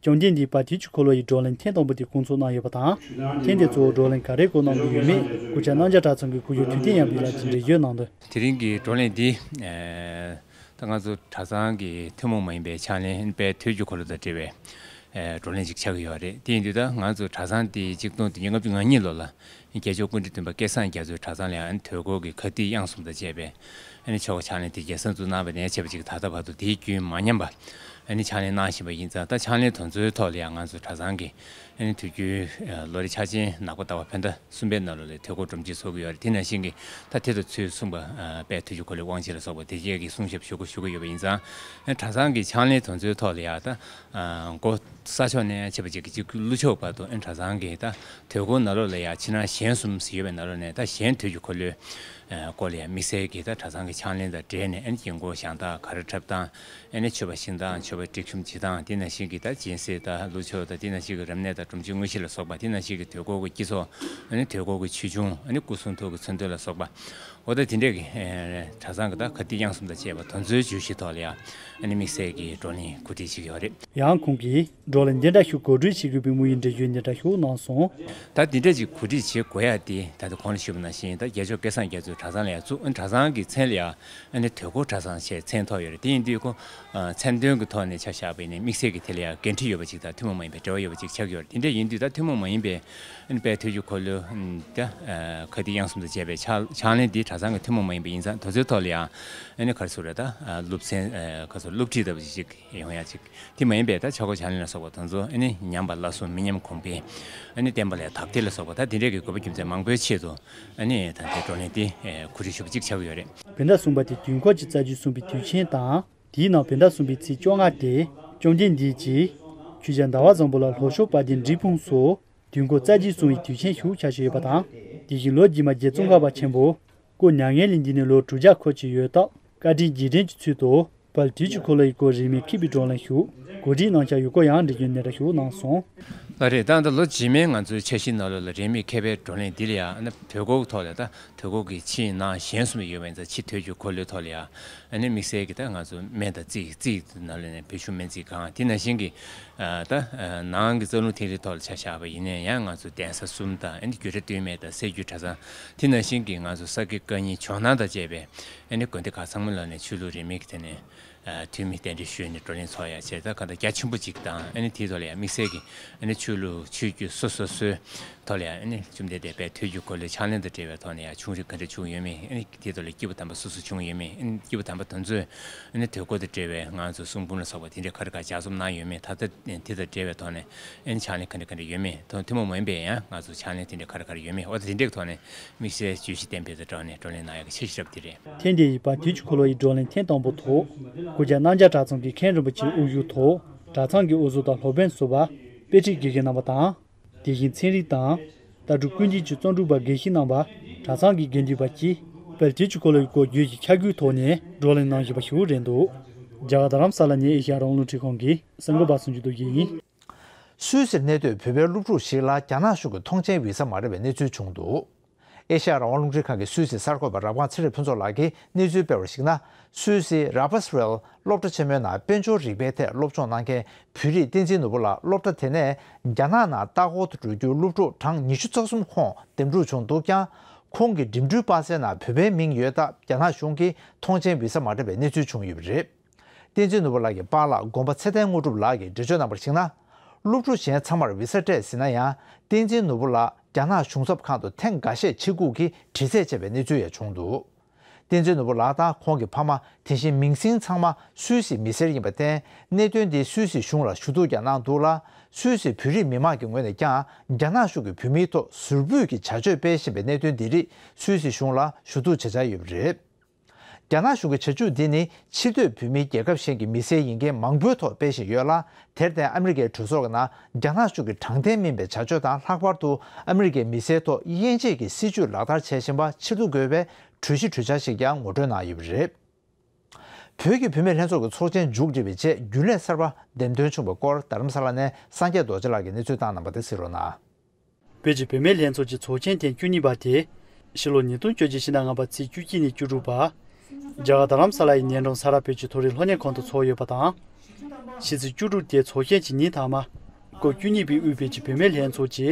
བཅོམ་ལྡན་འདས་དཔལ་དུས་ཀྱི་འཁོར་ལོ་ཡི་བགྲོ་གླེང་ཐེངས་དང་པོ་དེ་སྐོང་ཚོགས་གནང་ཡོད་པ་དང་། ཐེངས་འདིར་གཙོ་བོ་བགྲོ་གླེང་ག་རེ་སྐོང་གནང་གི་ཡོད་མེད་གུ་ཅག་རྣམ་རྒྱལ་གྲྭ་ཚང་གི་སྐུ་ཞབས་ཐུབ་བསྟན་ཡབ་ལགས་ཀྱིས་འགྲེལ་བརྗོད་གནང་དོན། དེ་རིང་གི་བགྲོ་གླེང་འདི། ད་ང་ཚོ་གྲྭ་ཚང་གི་ཐུན་མོང་མ་ཡིན་པའི་ཕྱག་ལེན་དཔལ་དུས་ཀྱི་འཁོར་ལོ་དང་འབྲེལ་བའི་བགྲོ་གླེང་ཞིག་ཆགས་ཀྱི་ཡོད་རེད། དེ་ཡིན་དུས་ད་ང་ཚོ་གྲྭ་ཚང་འདི་གཅིག་སྟོང་དོན་བརྒྱད་ལྔ་བཅུ་ང་གཉིས་ལོ་ལ་རྒྱལ་མཆོག་སྐུ་ཕྲེང་བདུན་པ་སྐལ་བཟང་རྒྱ་མཚོའི་གྲྭ་ཚང་ལ་ཡང་དུས་འཁོར་གྱི་ཁ་ཏིག་དབྱངས་གསུམ་དང་བཅས་པའི་ཆོ་ག་ཕྱག་ལེན་དེ་རྒྱལ་ས་འཛུགས་གནང་བ་ནས་བྱས་པ་ཅིག་ད་ལྟ་བར་དུ་དེའི་རྒྱུན་མ་ཉམས་པ་ཕྱག་ལེན་གནང་བཞིན་པ་ཡིན་ཙང་། ད་ཕྱག་ལེན་དེ་ཚོའི་ཐོག་ལ་ཡང་ང་ཚོ་གྲྭ་ཚང་གི་དུས་རྒྱུན་ལོ་རེ་འཆར་ཅན་ནག་པོ་ཟླ་བ་བོད་ཟླ་གསུམ་པའི་ནང་ལོགས་ལ་དུས་འཁོར་སྒྲོམ་གཞི་བཟོ་གི་ཡོད་རེད། དེ་ནང་བཞིན་གྱི་ད་དེ་དང་ཚུལ་མཚུངས་པ་དཔལ་དུས་ཀྱི་འཁོར་ལོའི་དབང་ཆེན་ལ་སོགས་པ་དེ་རྗེས་ཀྱི་གསུང་ཞབས་ཞུ་དགོས་ཞུ་གི་ཡོད་པ་ཡིན་ཙང་། གྲྭ་ཚང་གི་ཕྱག་ལེན་དེ་ཚོའི་ཐོག་ལ་ཡང་ད་འགོ་ས་ཕྱོགས་ནས་བྱས་པ་ཅིག་གི་ཅིག་ཀླུ་ཕྱོགས་བར་དུ་གྲྭ་ཚང་གི་ད་དུས་འཁོར་ནང་ལོགས་ལ་ཡང་ཕྱི་ནང་གཞན་གསུམ་ཞིག་ཡོད་པའི་ནང་ལོགས་ནས་ད་གཞན་དུས་ཀྱི་འཁོར་ལོའི་སྐོར་ལ་ཡང་དམིགས་བསལ་གྱི་ད་གྲྭ་ཚང་གི་ཕྱག་ལེན་དང་འབྲེལ་ནས་ཨ་ནི་དཀྱིལ་འཁོར་བཞེངས་སྟངས་གར་འཁྲབ་སྟངས། ཨ་ནི་མཆོད་པ་ཤིང་དང་མཆོད་པ་སྒྲིག་གཤོམ་བྱེད་སྟངས། དེ་ནང་བཞིན་གྱི་ད་སྦྱིན་སྲེག་དང་ཀླུ་ཆོག་དང་། དེ་ནང་བཞིན་གྱི་རབ་གནས་དང་སྒྲོམ་གཞི་དངོས་གཞི་ལ་སོགས་པ། དེ་ནང་བཞིན་གྱི་དུས་འཁོར་གྱི་དཀྱིལ་འཁོར། ཨ་ནི་དུས་འཁོར་གྱི་ཆོས་འབྱུང་། ཨ་ནི་སྐུ་གསུང་ཐུགས་ཀྱི་མཚོན་དོན་ལ་སོགས་པ། འོ་ད་དེ་འདྲས་ཀྱི་གྲྭ་ཚང་གི་ད་ཁ་ཏིག་དབྱངས་གསུམ་དང་བཅས་པ་དེ་ཚོའི་བརྗོད་གཞི་ཐོག་ལ་ཡང་ཨ་ནི་དམིགས་བསལ་གྱི་བགྲོ་གླེང་གོ་སྒྲིག་བྱེད་ཀྱི་ཡོད་རེད། ཡང་ཁོང་གིས་བགྲོ་གླེང་འདི་འདྲ་ཞིག་གོ་སྒྲིག་བྱེད་དགོས་པའི་དམིགས་ཡུལ་འགྲེལ་བརྗོད་འདི་འདྲ་ཞིག་གནང་སོང་། ད་འདི་འདྲ་ཞིག་གོ་སྒྲིག་བྱེད་དགོས་ཡ་དེ་ད་ལྟ་གོང་ལ་ཞུས་པ་ནང་བཞིན་ད་རྒྱལ་མཆོག་སྐལ་བཟང་རྒྱ་མཚོའི་གྲྭ་ཚང་ལ་ཡང་བཙུགས། ཨ་ནི་གྲྭ་ཚང་གི་མཚན་ལ་ཡང་ཨ་ནི་དུས་འཁོར་གྲྭ་ཚང་ཞེས་མཚན་ཐོགས་ཡོད་རེད། དེ་ཡིན་དུས་ཁོ་མཚན་དོན་གྱི་ཐོག་ནས་ཆ་བཞག་པ་ཡིན་ན་དམིགས་བསལ་གྱི་དེ་ལ་ཡང་འགན་འཁྲི་ཡོད་པ་ཅིག་དང་ཐུན་མོང་མ་ཡིན་པའི་འབྲེལ་བ་ཡོད་པ་ཅིག་ཆགས་ཀྱི་ཡོད་རེད། དེ་འདྲ་ཡིན་དུས་ད་ཐུན་མོང་མ་ཡིན་པའི་ཨ་ནི་དཔལ་དུས་ཀྱི་འཁོར་ལོ་ད་ཁ་ཏིག་དབྱངས་གསུམ་དང་བཅས་པའི་ཕྱག་ཕྱག་ལེན་འདི་གྲྭ་ཚང་གི་ཐུན་མོང་མ་ཡིན་པ་ཡིན་ཙང་དེ་ཚོའི་ཐོག་ལ་ཡང་ཨ་ནི་ག་རེ་ཟེར་རེད། ད་སློབ་ཚན་ག་ཚོད་སློབ་ཁྲིད་ལྟ་བུ་ཞིག་ཡོང་ཡ་ཅིག་དེ་མ་ཡིན་པའི་ད་ཆོ་ག་ཕྱག་ལེན་ལ་སོགས་པ་དེ་ཚོ་ཨ་ནི་ཉམས་པ་སླར་གསོ་མི་ཉམས་གོང་འཕེལ། ཨ་ནི་བསྟན་པ་ལ་དར་ཐེག་ལ་སོགས་པ་ད་དེ་འདྲའི་གི་དགོས་པ་རྒྱུ་མཚན་མང་པོའི་ཆེད་དུ་ཨ་ནི་ད་ལྟའི་བགྲོ་གླེང་འདི་གོ་སྒྲིག་ཞུ་བ་ཅིག་ཆགས་ཀྱི་ཡོད་རེད། བོད་ཟླ་གསུམ་པ་དེ་དུས་འཁོར་གྱི་རྩ་རྒྱུད་གསུངས་པའི་དུས་ཆེན་དང་། དེའི་ནང་བོད་ཟླ་གསུམ་པའི་ཚེས་བཅོ་ལྔ་སྟེ་བཅོམ་ལྡན་འདས་ཀྱིས་ཆོས་རྒྱལ་ཟླ་བ་བཟང་པོ་ལ་ལྷོ་ཕྱོགས་དཔལ་ལྡན་འབྲས་སྤུངས་སུ་དུས་འཁོར་རྩ་རྒྱུད་གསུངས་པའི་དུས་ཆེན་ཞིག་ཆགས་བཞིན་ཡོད་པ་དང་། དེ་བཞིན་ལོ་རྗེས་མ་རྗེ་ཙོང་ཁ་པ་ཆེན་པོ་སྐུ་མྱ་ངན་ལས་འདས་ནས་ལོ་དྲུག་བརྒྱ་འཁོར་གྱི་ཡོད་སྟབས། བཀའ་དྲིན་རྗེས་དྲན་གྱི་ཚུལ་དུ་དཔལ་དུས་ཀྱི་འཁོར་ལོ་ཡི་སྐོར་རིན་མེད་མཁས་པའི་བགྲོ་གླེང་ཞིག་གོ་སྒྲིག་གནང་འཆར་ཡོད་སྐོར་ཡང་འགྲེལ་བརྗོད་འདི་འདྲ་ཞིག་གནང་སོང་། ལགས་རེད། ད་ལྟ་ལོ་རྗེས་མའི་ང་ཚོའི་འཆར་གཞིའི་ནང་ལོགས་ལ་རིན་མེད་མཁས་པའི་བགྲོ་གླེང་འདི་ལ་ཡང་ཨ་ནི་དུས་འཁོར་ཐོག་ལ་ད་དུས་འཁོར་གྱི་ཕྱི་ནང་གཞན་གསུམ་ཡོད་པ་ཡིན་ཙང་། ཕྱི་དུས་ཀྱི་འཁོར་ལོའི་ཐོག་ལ་ཡང་ཨ་ནི་དམིགས་བསལ་གྱི་ད་ང་ཚོ་སྨན་དང་རྩིས། རྩིས་ནང་ལོགས་ནས་བོད་གཞུང་སྨན་རྩིས་ཁང་། དེ་ནང་བཞིན་གྱི་ད་ནང་གི་རྩ་རླུང་ཐིག་ལེའི་ཐོག་ལ་ཆ་བཞག་པ་ཡིན་ན་ཡང་ང་ཚོ་གདན་ས་གསུམ་དང་། ཨ་ནི་རྒྱུད་གྲྭ་སྟོད་སྨད་དང་སྲད་རྒྱུད་གྲྭ་ཚང་། དེ་ནང་བཞིན་གྱི་ང་ཚོ་ས་དགེ་བཀའ་རྙིང་ཇོ་ནང་དང་བཅས་པའི་ཨ་ནི་དགོན་སྡེ་ཁག་ཚང་མ་ལ་ནས་ཆོས་ལུགས་རིས་མེད་ཀྱི་ཐད་ནས་ཐོན་མི་གདན་འདྲེན་ཞུས་ནས་བགྲོ་གླེང་ཚོགས་ཡ་བྱས། ད་ག་ད་རྒྱ་ཆེན་པོ་ཅིག་དང་། ཨ་ནི་དེའི་ཐོག་ལ་ཡང་དམིགས་བསལ་གྱི་ཨ་ནི་ཆོས་ལུགས་ཆོས་བརྒྱུད་སོ་སོ་སོའི་ཐོག་ལ་ཡང་ཨ་ནི་བཅོམ་ལྡན་འདས་དཔལ་དུས་ཀྱི་འཁོར་ལོའི་ཕྱག་ལེན་དང་འབྲེལ་བའི་ཐོག་ནས་ཡང་ཆུང་རིགས་ག་འདྲ་བྱུང་ཡོད་མེད། ཨ་ནི་དེའི་ཐོག་ལ་སྐྱེས་བུ་དམ་པ་སུ་སུ་བྱུང་ཡོད་མེད། ཨ་ནི་སྐྱེས་བུ་དམ་པ་དེ་ཚོས་ཨ་ནི་དུས་འཁོར་དང་འབྲེལ་བའི་ང་ཚོ་གསུང་འབུམ་ལ་སོགས་པ་དེ་འདྲའི་ག་རེ་ག་ལྗགས་རྩོམ་གནང་ཡོད་མེད། ད་ལྟ་དེ་དང་འབྲེལ་བའི་ཐོག་ནས་ཨ་ནི་ཕྱག་ལེན་ག་འདྲ་ག་འདྲ་ཡོད་མེད། ཐོག་ཐུན་མོང་མ་ཡིན་པའི་ཡང་ང་ཚོ་ཕྱག་ལེན་དེ་འདྲ་ག་རེ་ག་རེ་ཡོད་མེད། འོ་ད་དེ་འདྲའི་ཐོག་ནས་དམིགས་བསལ་བརྗོད་གཞི་གཏན་འབེབས་དང་སྦྲགས་ནས་བགྲོ་གླེང་གནང་ཡག་གི་འཆར་གཞི་རབ་དེ་རེད། ཐེངས་འདིའི་དཔལ་དུས་ཀྱི་འཁོར་ལོ་ཡི་བགྲོ་གླེང་ཐེངས་དང་པོ་ཐོག་གུ་ཅག་རྣམ་རྒྱལ་གྲྭ་ཚང་གི་མཁན་རིན་པོ་ཆེའི་དབུ་བཞུགས་ཐོག་གྲྭ་ཚང་གི་དབུ་གཙོ་དང་སློབ་དཔོན་ཟུར་པ། དཔེ་ཁྲིད་དགེ་རྒན་རྣམ་པ་དང་། དེ་བཞིན་ཚན་རིག་དང་། ལྟ་གྲུབ་ཀུན་མཁྱེན་གྱི་རྩོམ་སྒྲིག་པ་དགེ་བཤེས་རྣམ་པ། གྲྭ་ཚང་གི་དགེ་འདུན་པ་བཅས་དཔལ་དུས་ཀྱི་འཁོར་ལོ་ཡི་སྐོར་བརྗོད་ཀྱི་ཆ་བགོས་ཐོག་ནས་བགྲོ་གླེང་གནང་བཞིན་པ་ཞིག་རེད་འདུག་རྒྱ་གར་རྡ་རམ་ས་ལ་ནས་ཨེ་ཤ་ཡ་རང་དབང་རླུང་འཕྲིན་ཁང་གི་གསར་འགོད་པ་སུ་འཇུ་རྡོ་རྗེ་ཡིན། སུད་སིར་གནས་སྡོད་བོད་པའི་སློབ་ཕྲུག་ཞིག་ལ་རྒྱ་ནག་གཞུང་གི་ཐོངས་མཆན་བི་ས་མ་རག་པའི་གནས་ཚུལ་བྱུང་འདུག་ཨེ་ཤ་ཡ་རང་དབང་རླུང་འཕྲིན་ཁང་གི་སུད་སི་གསར་འགོད་པ་རབ་སྒང་ཚེ་རིང་ཕུན་ཚོགས་ལགས་ཀྱིས་གནས་ཚུལ་སྤེལ་བར་གཞིགས་ན། སུད་སི་ར་པ་སི་རེལ་སློབ་གྲྭ་ཆེན་མོའི་ནང་དཔལ་འབྱོར་རིག་པའི་ཐད་སློབ་སྦྱོང་གནང་མཁན་བོད་རིགས་བསྟན་འཛིན་ནོར་བུ་ལགས་སློབ་གྲྭ་དེ་ནས་རྒྱ་ནག་ནང་ལྟ་སྐོར་དུ་འགྲོ་རྒྱུའི་སློབ་ཕྲུག་གྲངས་ཉི་ཤུ་རྩ་གསུམ་ཁོངས་འདེམས་སྒྲུག་བྱུང་འདུག་ཀྱང་། ཁོང་གི་འགྲིམ་འགྲུལ་པ་སའི་ནང་བོད་པའི་མིང་ཡོད་སྟབས་རྒྱ་ནག་གཞུང་གིས་ཐོངས་མཆན་བི་ས་མ་སྤྲད་པའི་གནས་ཚུལ་བྱུང་ཡོད་པ་རེད། བསྟན་འཛིན་ནོར་བུ་ལགས་ཀྱི་པཱ་ལགས་དགོན་པ་ཚེ་བརྟན་དངོས་གྲུབ་ལགས་ཀྱིས་འགྲེལ་བརྗོད་གནང་བར་གཞིགས་ན། སློབ་ཕྲུག་གཞན་ཚང་མར་བི་ས་སྤྲད་ཟིན་ན་ཡང་། བསྟན་འཛིན་ནོར་བུ་ལགས་རྒྱ་ནག་གཞུང་ཚབ་ཁང་དུ་ཐེངས་འགའ་ཤས་ཆེད་སྒུག་གིས་དྲི་རྩད་བྱས་པའི་གནས་ཚུལ་ཡང་བྱུང་འདུག་བསྟན་འཛིན་ནོར་བུ་ལགས་དང་ཁོང་གི་ཕ་མ། དེ་བཞིན་མིང་སྲིང་ཚང་མ་སུད་སི་མི་སེར་ཡིན་པར་བརྟེན། གནད་དོན་འདི་སུད་སི་གཞུང་ལ་ཞུ་གཏུག་ཀྱང་གནང་འདུག་ལ། སུད་སི་བོད་རིགས་མི་མང་གི་ངོས་ནས་ཀྱང་རྒྱ་ནག་གཞུང་གིས་བོད་མིའི་ཐོག་ཟུར་འབུད་ཀྱི་བྱ་སྤྱོད་སྤེལ་བཞིན་པའི་གནད་དོན་འདི་རིགས་སུད་སི་གཞུང་ལ་ཞུ་གཏུག་བྱེད་འཆར་ཡོད་པ་རེད། རྒྱ་ནག་གཞུང་གི་བྱ་སྤྱོད་འདི་ནི་ཕྱིར་སྡོད་བོད་མིའི་རྒྱལ་ཁབ་གཞན་གྱི་མི་སེར་ཡིན་མཁན་མང་པོའི་ཐོག་སྤེལ་བཞིན་ཡོད་ལ། དེར་བརྟེན་ཨ་མི་རི་ཀའི་གྲོས་ཚོགས་ཀྱི་ནང་རྒྱ་ནག་གཞུང་གི་དྲང་བདེན་མིན་པའི་བྱ་སྤྱོད་དང་། ལྷག་པར་དུ་ཨ་མི་རི་ཀའི་མི་སེར་ཐོག་དབྱེ་འབྱེད་ཀྱི་སྲིད་བྱུས་ལག་བསྟར་བྱེད་བཞིན་པ་ཕྱིར་བསྡུ་དགོས་པའི་གྲོས་གཞི་གྲོས་འཆར་ཞིག་ཀྱང་ངོ་སྤྲོད་གནང་ཡོད་པ་རེད། བོད་ཀྱི་བུད་མེད་ལྷན་ཚོགས་ཀྱི་ཚོགས་ཆེན་མཇུག་སྒྲིལ་བའི་རྗེས་རྒྱུན་ལས་གསར་པ་འདེམས་ཐོན་བྱུང་བའི་སྐོར། རྡ་རམ་ས་ལ་ནས་སངས་རྒྱས་རྡོ་རྗེ་ལགས་ཀྱིས་གནས་ཚུལ་བཏང་གནང་བ་དེ་གཟིགས་རོགས་གནང་། བོད་ཀྱི་བུད་མེད་ལྷན་ཚོགས་ཀྱི་ཚོགས་ཆེན་ཐེངས་བཅུ་གཉིས་པ་དེ། ཕྱི་ལོ་ཉིས་སྟོང་བཅོ་བརྒྱད་ཕྱི་ཟླ་ལྔ་པ་ཚེས་བཅུ་གཅིག་ནས་བཅུ་དྲུག་བར། རྒྱ་གར་རྡ་རམ་ས་ལ་ཡི་ཉེ་འགྲམ་ས་རཱ་བོད་ཀྱི་མཐོ་རིམ་སློབ་གཉེར་ཁང་དུ་ཚོགས་ཡོད་པ་དང་། ཕྱི་ཚེས་བཅུ་དྲུག་དེ་ཚོགས་ཆེན་གྱི་ཉིན་མཐའ་མ། སྐབས་བཅུ་གཉིས་པའི་དབུས་བོད་ཀྱི་བུད་མེད་ལྷན་ཚོགས་ཀྱི་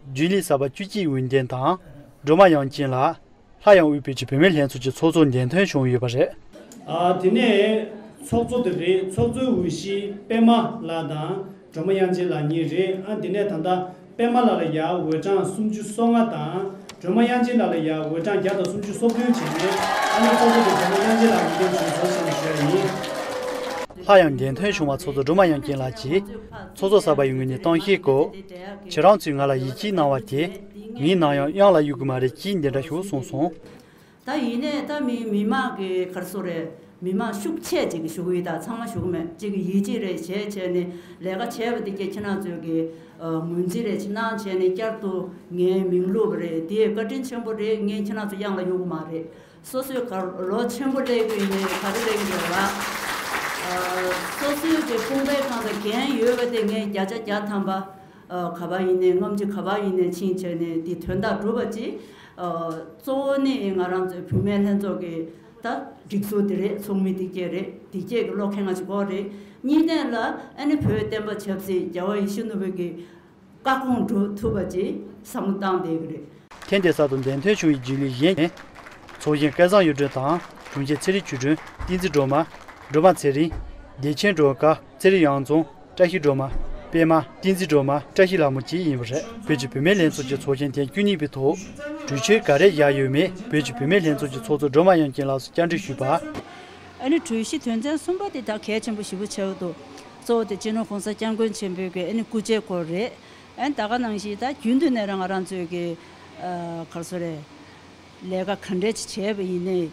རྒྱུན་ལས་གསར་པ་བཅུ་གཅིག་འོས་འདེམས་དང་། སྒྲོལ་མ་དབྱངས་ཅན་ལགས། སླར་ཡང་དབུས་བོད་ཀྱི་བུད་མེད་ལྷན་ཚོགས་ཀྱི་ཚོགས་གཙོ་འདེམས་ཐོན་བྱུང་ཡོད་པ་རེད། ཨ། དེ་ནས་ཚོགས་གཙོ་དེ་རེད། ཚོགས་གཙོའི་འོས་གཞི་པད་མ་ལགས་དང་སྒྲོལ་མ་དབྱངས་ཅན་ལགས་གཉིས་རེད། ཨ། དེ་ནས་ད་ལྟ་པད་མ་ལགས་ལ་ཡ་འོས་གྲངས་སུམ་ཅུ་སོ་ལྔ་དང་། སྒྲོལ་མ་དབྱངས་ཅན་ལགས་ལ་ཡ་འོས་གྲངས་བརྒྱ་དང་སུམ་ཅུ་སོ་བདུན་བྱས་ནས། ཨ་ནི་ཚོགས་གཙོ་དེ་སྒྲོལ་མ་དབྱངས་ཅན་ལགས་འོས་འདེམས་བྱུང་སོང་ཞེས་ཞུ་ཡ་ཡིན། སླར་ཡང་འདེམས་ཐོན་བྱུང་བ་ཚོགས་གཙོ་སྒྲོལ་མ་དབྱངས་ཅན་ལགས་ཀྱིས་ཚོགས་གཙོ་གསར་པ་ཡི་ངོས་ནས་གཏམ་བཤད་སྐབས། ཁྱེད་རང་ཚོས་ང་ལ་ཡིད་ཆེས་གནང་བ་དེ། ངས་ནམ་ཡང་གཡང་ལ་གཡུག་གི་མ་རེད་ཅེས་འདི་འདྲ་ཞུ་གསུངས་སོང་། ད་ཡིན་ནའི་ད་མི་མི་མང་གི་ག་རེ་ཟེར་དགོས་རེད། མི་མང་ཤུགས་ཆེ་ཅིག་གིས་ཞུ་གི་ཡོད། ད་ཚང་མ་ཞུ་གི་མེད། ཅིག་གིས་ཡིད་ཆེས་རེ་བྱས་བྱས་ནས་ལས་ཀ་བྱས་པ་དེ་གྱད་ཁྱེད་རང་ཚོས་ཀྱི་ངོས་འཛིན་རེ་ཅིག་གནང་བྱས་ནས་བསྐྱར་དུ་ངའི་མིང་བླུགས་པ་རེད། དེ་བཀའ་དྲིན་ཆེན་པོ་རེད། ངས་ཁྱེད་རང་ཚོ་གཡང་ལ་གཡུག་གི་མ་རེད། སོ་སོའི་ག་ལོ་ཆེན་པོ་སླེབས་ཀྱི་ཡིན་ནའི་ག་རེ་སླེབས་ཀྱི་རེད་ལ། སོ་སོའི་གི་དཔུང་པའི་སྒང་ལ་འགན་ཡོད་པ་དེ་ངས་བརྒྱ་ཆ་བརྒྱ་ཐམ་པ། ཨ། ག་པར་ཡིན་ནའི་རྔམ་བརྗིད་ག་པར་ཡིན་ནའི་ཕྱིན་བྱས་ནས་དེ་དོན་དག་སྒྲུབ་པ་ཅིག་ཨ། གཙོ་བོ་ནི་ང་རང་ཚོའི་བུད་མེད་ལྷན་ཚོགས་ཀྱི་ད་སྒྲིག་འཛུགས་དེ་རེད། ཚོགས་མི་དེ་གྱད་རེད། དེ་གྱད་ཀྱི་བློ་ཁེངས་ང་ཅིག་དགོས་རེད། གཉིས་ནས་ལ་ཨ་ནི་བོད་བསྟན་པ་ཆབ་སྲིད་རྒྱལ་བ་ཡིད་བཞིན་ནོར་བུ་གི་བཀའ་དགོངས་སྒྲུབ་ཐུབ་པ་ཅིག་བསམ་བློ་བཏང་བསྡད་ཀྱི་རེད། ཐེངས་འདིའི་གསར་དུ་འདེམས་ཐོན་བྱུང་བའི་རྒྱུན་ལས་གཞན། ཚོགས་གཞོན་སྐལ་བཟང་གཡུ་སྒྲོན་དང་དྲུང་ཆེ་ཚེ་རིང་ཆོས་སྒྲོན། བསྟན་འཛིན་སྒྲོལ་མ། སྒྲོལ་མ་ཚེ་རིང་། བདེ་ཆེན་སྒྲོལ་དཀར། ཚེ་རིང་གཡང་འཛོམས། བཀྲ་ཤིས་སྒྲོལ་མ། པད་མ། བསྟན་འཛིན་སྒྲོལ་མ། བཀྲ་ཤིས་ལྷ་མོ་བཅས་ཡིན་པ་རེད། བོད་ཀྱི་བུད་མེད་ལྷན་ཚོགས་ཀྱི་ཚོགས་ཆེན་ཐེངས་བཅུ་གཉིས་པའི་ཐོག་གྲོས་ཆོད་ག་རེ་བཞག་ཡོད་མེད་བོད་ཀྱི་བུད་མེད་ལྷན་ཚོགས་ཀྱི་ཚོགས་གཙོ་སྒྲོལ་མ་དབྱངས་ཅན་ལགས་སུ་བཅར་འདྲི་ཞུས་པ། ཨ་ནི་གྲོས་གཞི་དོན་ཚན་གསུམ་པ་དེ་ད་གལ་ཆེན་པོ་ཞེ་པོ་ཆགས་འདུག་གཙོ་བོ་དེ་སྤྱི་ནོར་༸གོང་ས་༸སྐྱབས་མགོན་ཆེན་པོའི་གི་ཨ་ནི་སྐུ་ཕྱྭའི་སྐོར་རེད། ཨ་ནི་ད་ག་ནང་བཞིན་ད་རྒྱུན་དུ་ནས་རང་ང་རང་ཚོའི་གི་ཨ་ག་རེ་ཟེར་དགོས་རེད། ལས་ཀ་ག་འདྲས་ཅིག་བྱས་པ་ཡིན་ནའི།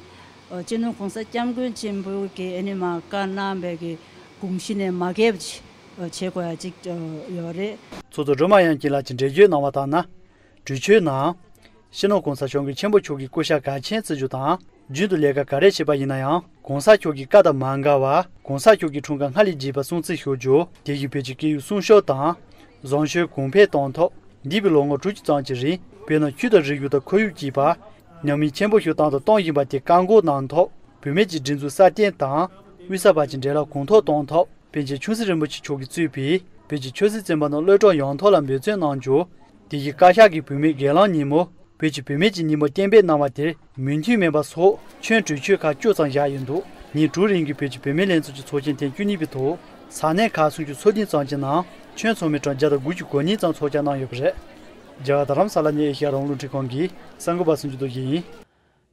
ཨ། སྤྱི་ནོར་༸གོང་ས་༸སྐྱབས་མགོན་ཆེན་པོ་གིས་ཨ་ནི་མར་བཀའ་གནང་བའི་གི་དགོངས་གཞི་ནས་མ་འགལ་བ་ཅིག་ཨ། བྱེད་དགོས་ཡ་ཅིག་ཨ། ཡོད་རེད། ཚོགས་གཙོ་སྒྲོལ་མ་དབྱངས་ཅན་ལགས་ཀྱིས་འགྲེལ་བརྗོད་གནང་བ་ལྟར་ན། གྲོས་ཆོད་ནང་། སྤྱི་ནོར་༸གོང་ས་༸སྐྱབས་མགོན་ཆེན་པོ་མཆོག་གི་སྐུ་ཕྱྭ་གལ་ཆེན་བརྩི་རྒྱུ་དང་། རྒྱུན་དུ་ལས་ཀ་ག་རེ་བྱེད་པ་ཡིན་ན་ཡང་༸གོང་ས་མཆོག་གི་བཀའ་དང་མ་འགལ་བར་༸གོང་ས་མཆོག་གི་འཁྲུངས་སྐར་སྔ་ལོའི་རྗེས་པར་སྲུང་བརྩི་ཞུ་རྒྱུ། དེ་བཞིན་བོད་ཀྱི་སྐད་ཡིག་སྲུང་སྐྱོབ་དང་། བཟང་སྤྱོད་གོང་འཕེལ་གཏོང་ཐབས། འདས་པའི་ལོ་ངོ་དྲུག་ཅུ་ཙམ་གྱི་རིང་བོད་ནང་ཆོས་དང་རིག་གཞུང་དང་ཁོར་ཡུག་བཅས་པར་ཉམས་མྱོང་ཆེན་པོ་ཞིག་བཏང་དང་གཏོང་བཞིན་པ་དེ་བཀག་འགོག་གནང་ཐབས། བུད་མེད་ཀྱི་སྒྲིག་འཛུགས་སྲ་བརྟན་དང་། དབུས་གསར་པ་ཀྱི་འབྲེལ་ལམ་གོང་མཐོར་གཏོང་ཐབས། པཎ་ཆེན་ཆོས་སྲིད་རིན་པོ་ཆེ་མཆོག་གིས་གཙོས་པའི་བོད་ཀྱི་ཆོས་སྲིད་བཙོན་པ་རྣམས་གློད་གྲོལ་ཡོང་ཐབས་ལ་འབད་བརྩོན་གནང་རྒྱུ། དེ་བཞིན་བཀའ་ཤག་གིས་བུད་མེད་སྒེར་ལངས་ཉིན་མོ། བོད་ཀྱི་བུད་མེད་ཀྱི་ཉིན་མོ་གཏན་འབེབས་གནང་བ་དེར་མོས་མཐུན་མིན་པ་སོགས་ཁྱོན་གྲོས་ཆོད་ཁག་བཅུ་ཙམ་བཞག་ཡོད་འདུག་ཉིན་དྲུག་རིང་གི་བོད་ཀྱི་བུད་མེད་ལྷན་ཚོགས་ཀྱི་ཚོགས་ཆེན་ཐེངས་བཅུ་གཉིས་པའི་ཐོག་ས་གནས་ཁག་སུམ་ཅུ་སོ་བདུན་ཙམ་གྱི་ནང་ཁྱོན་ཚང་མའི་གྲངས་བརྒྱ་དང་དགུ་བཅུ་གོ་གཉིས་ཙམ་ཚོགས་བཅར་གནང་ཡོད་པ་རེད། རྒྱ་གར་རྡ་རམ་ས་ལ་ནས་ཨེ་ཤེ་ཡ་རང་དབང་རླུང་འཕྲིན་ཁང་གི་གསར་འགོད་པ་སུམ་ཅུ་རྡོ་རྗེ་ཡིན།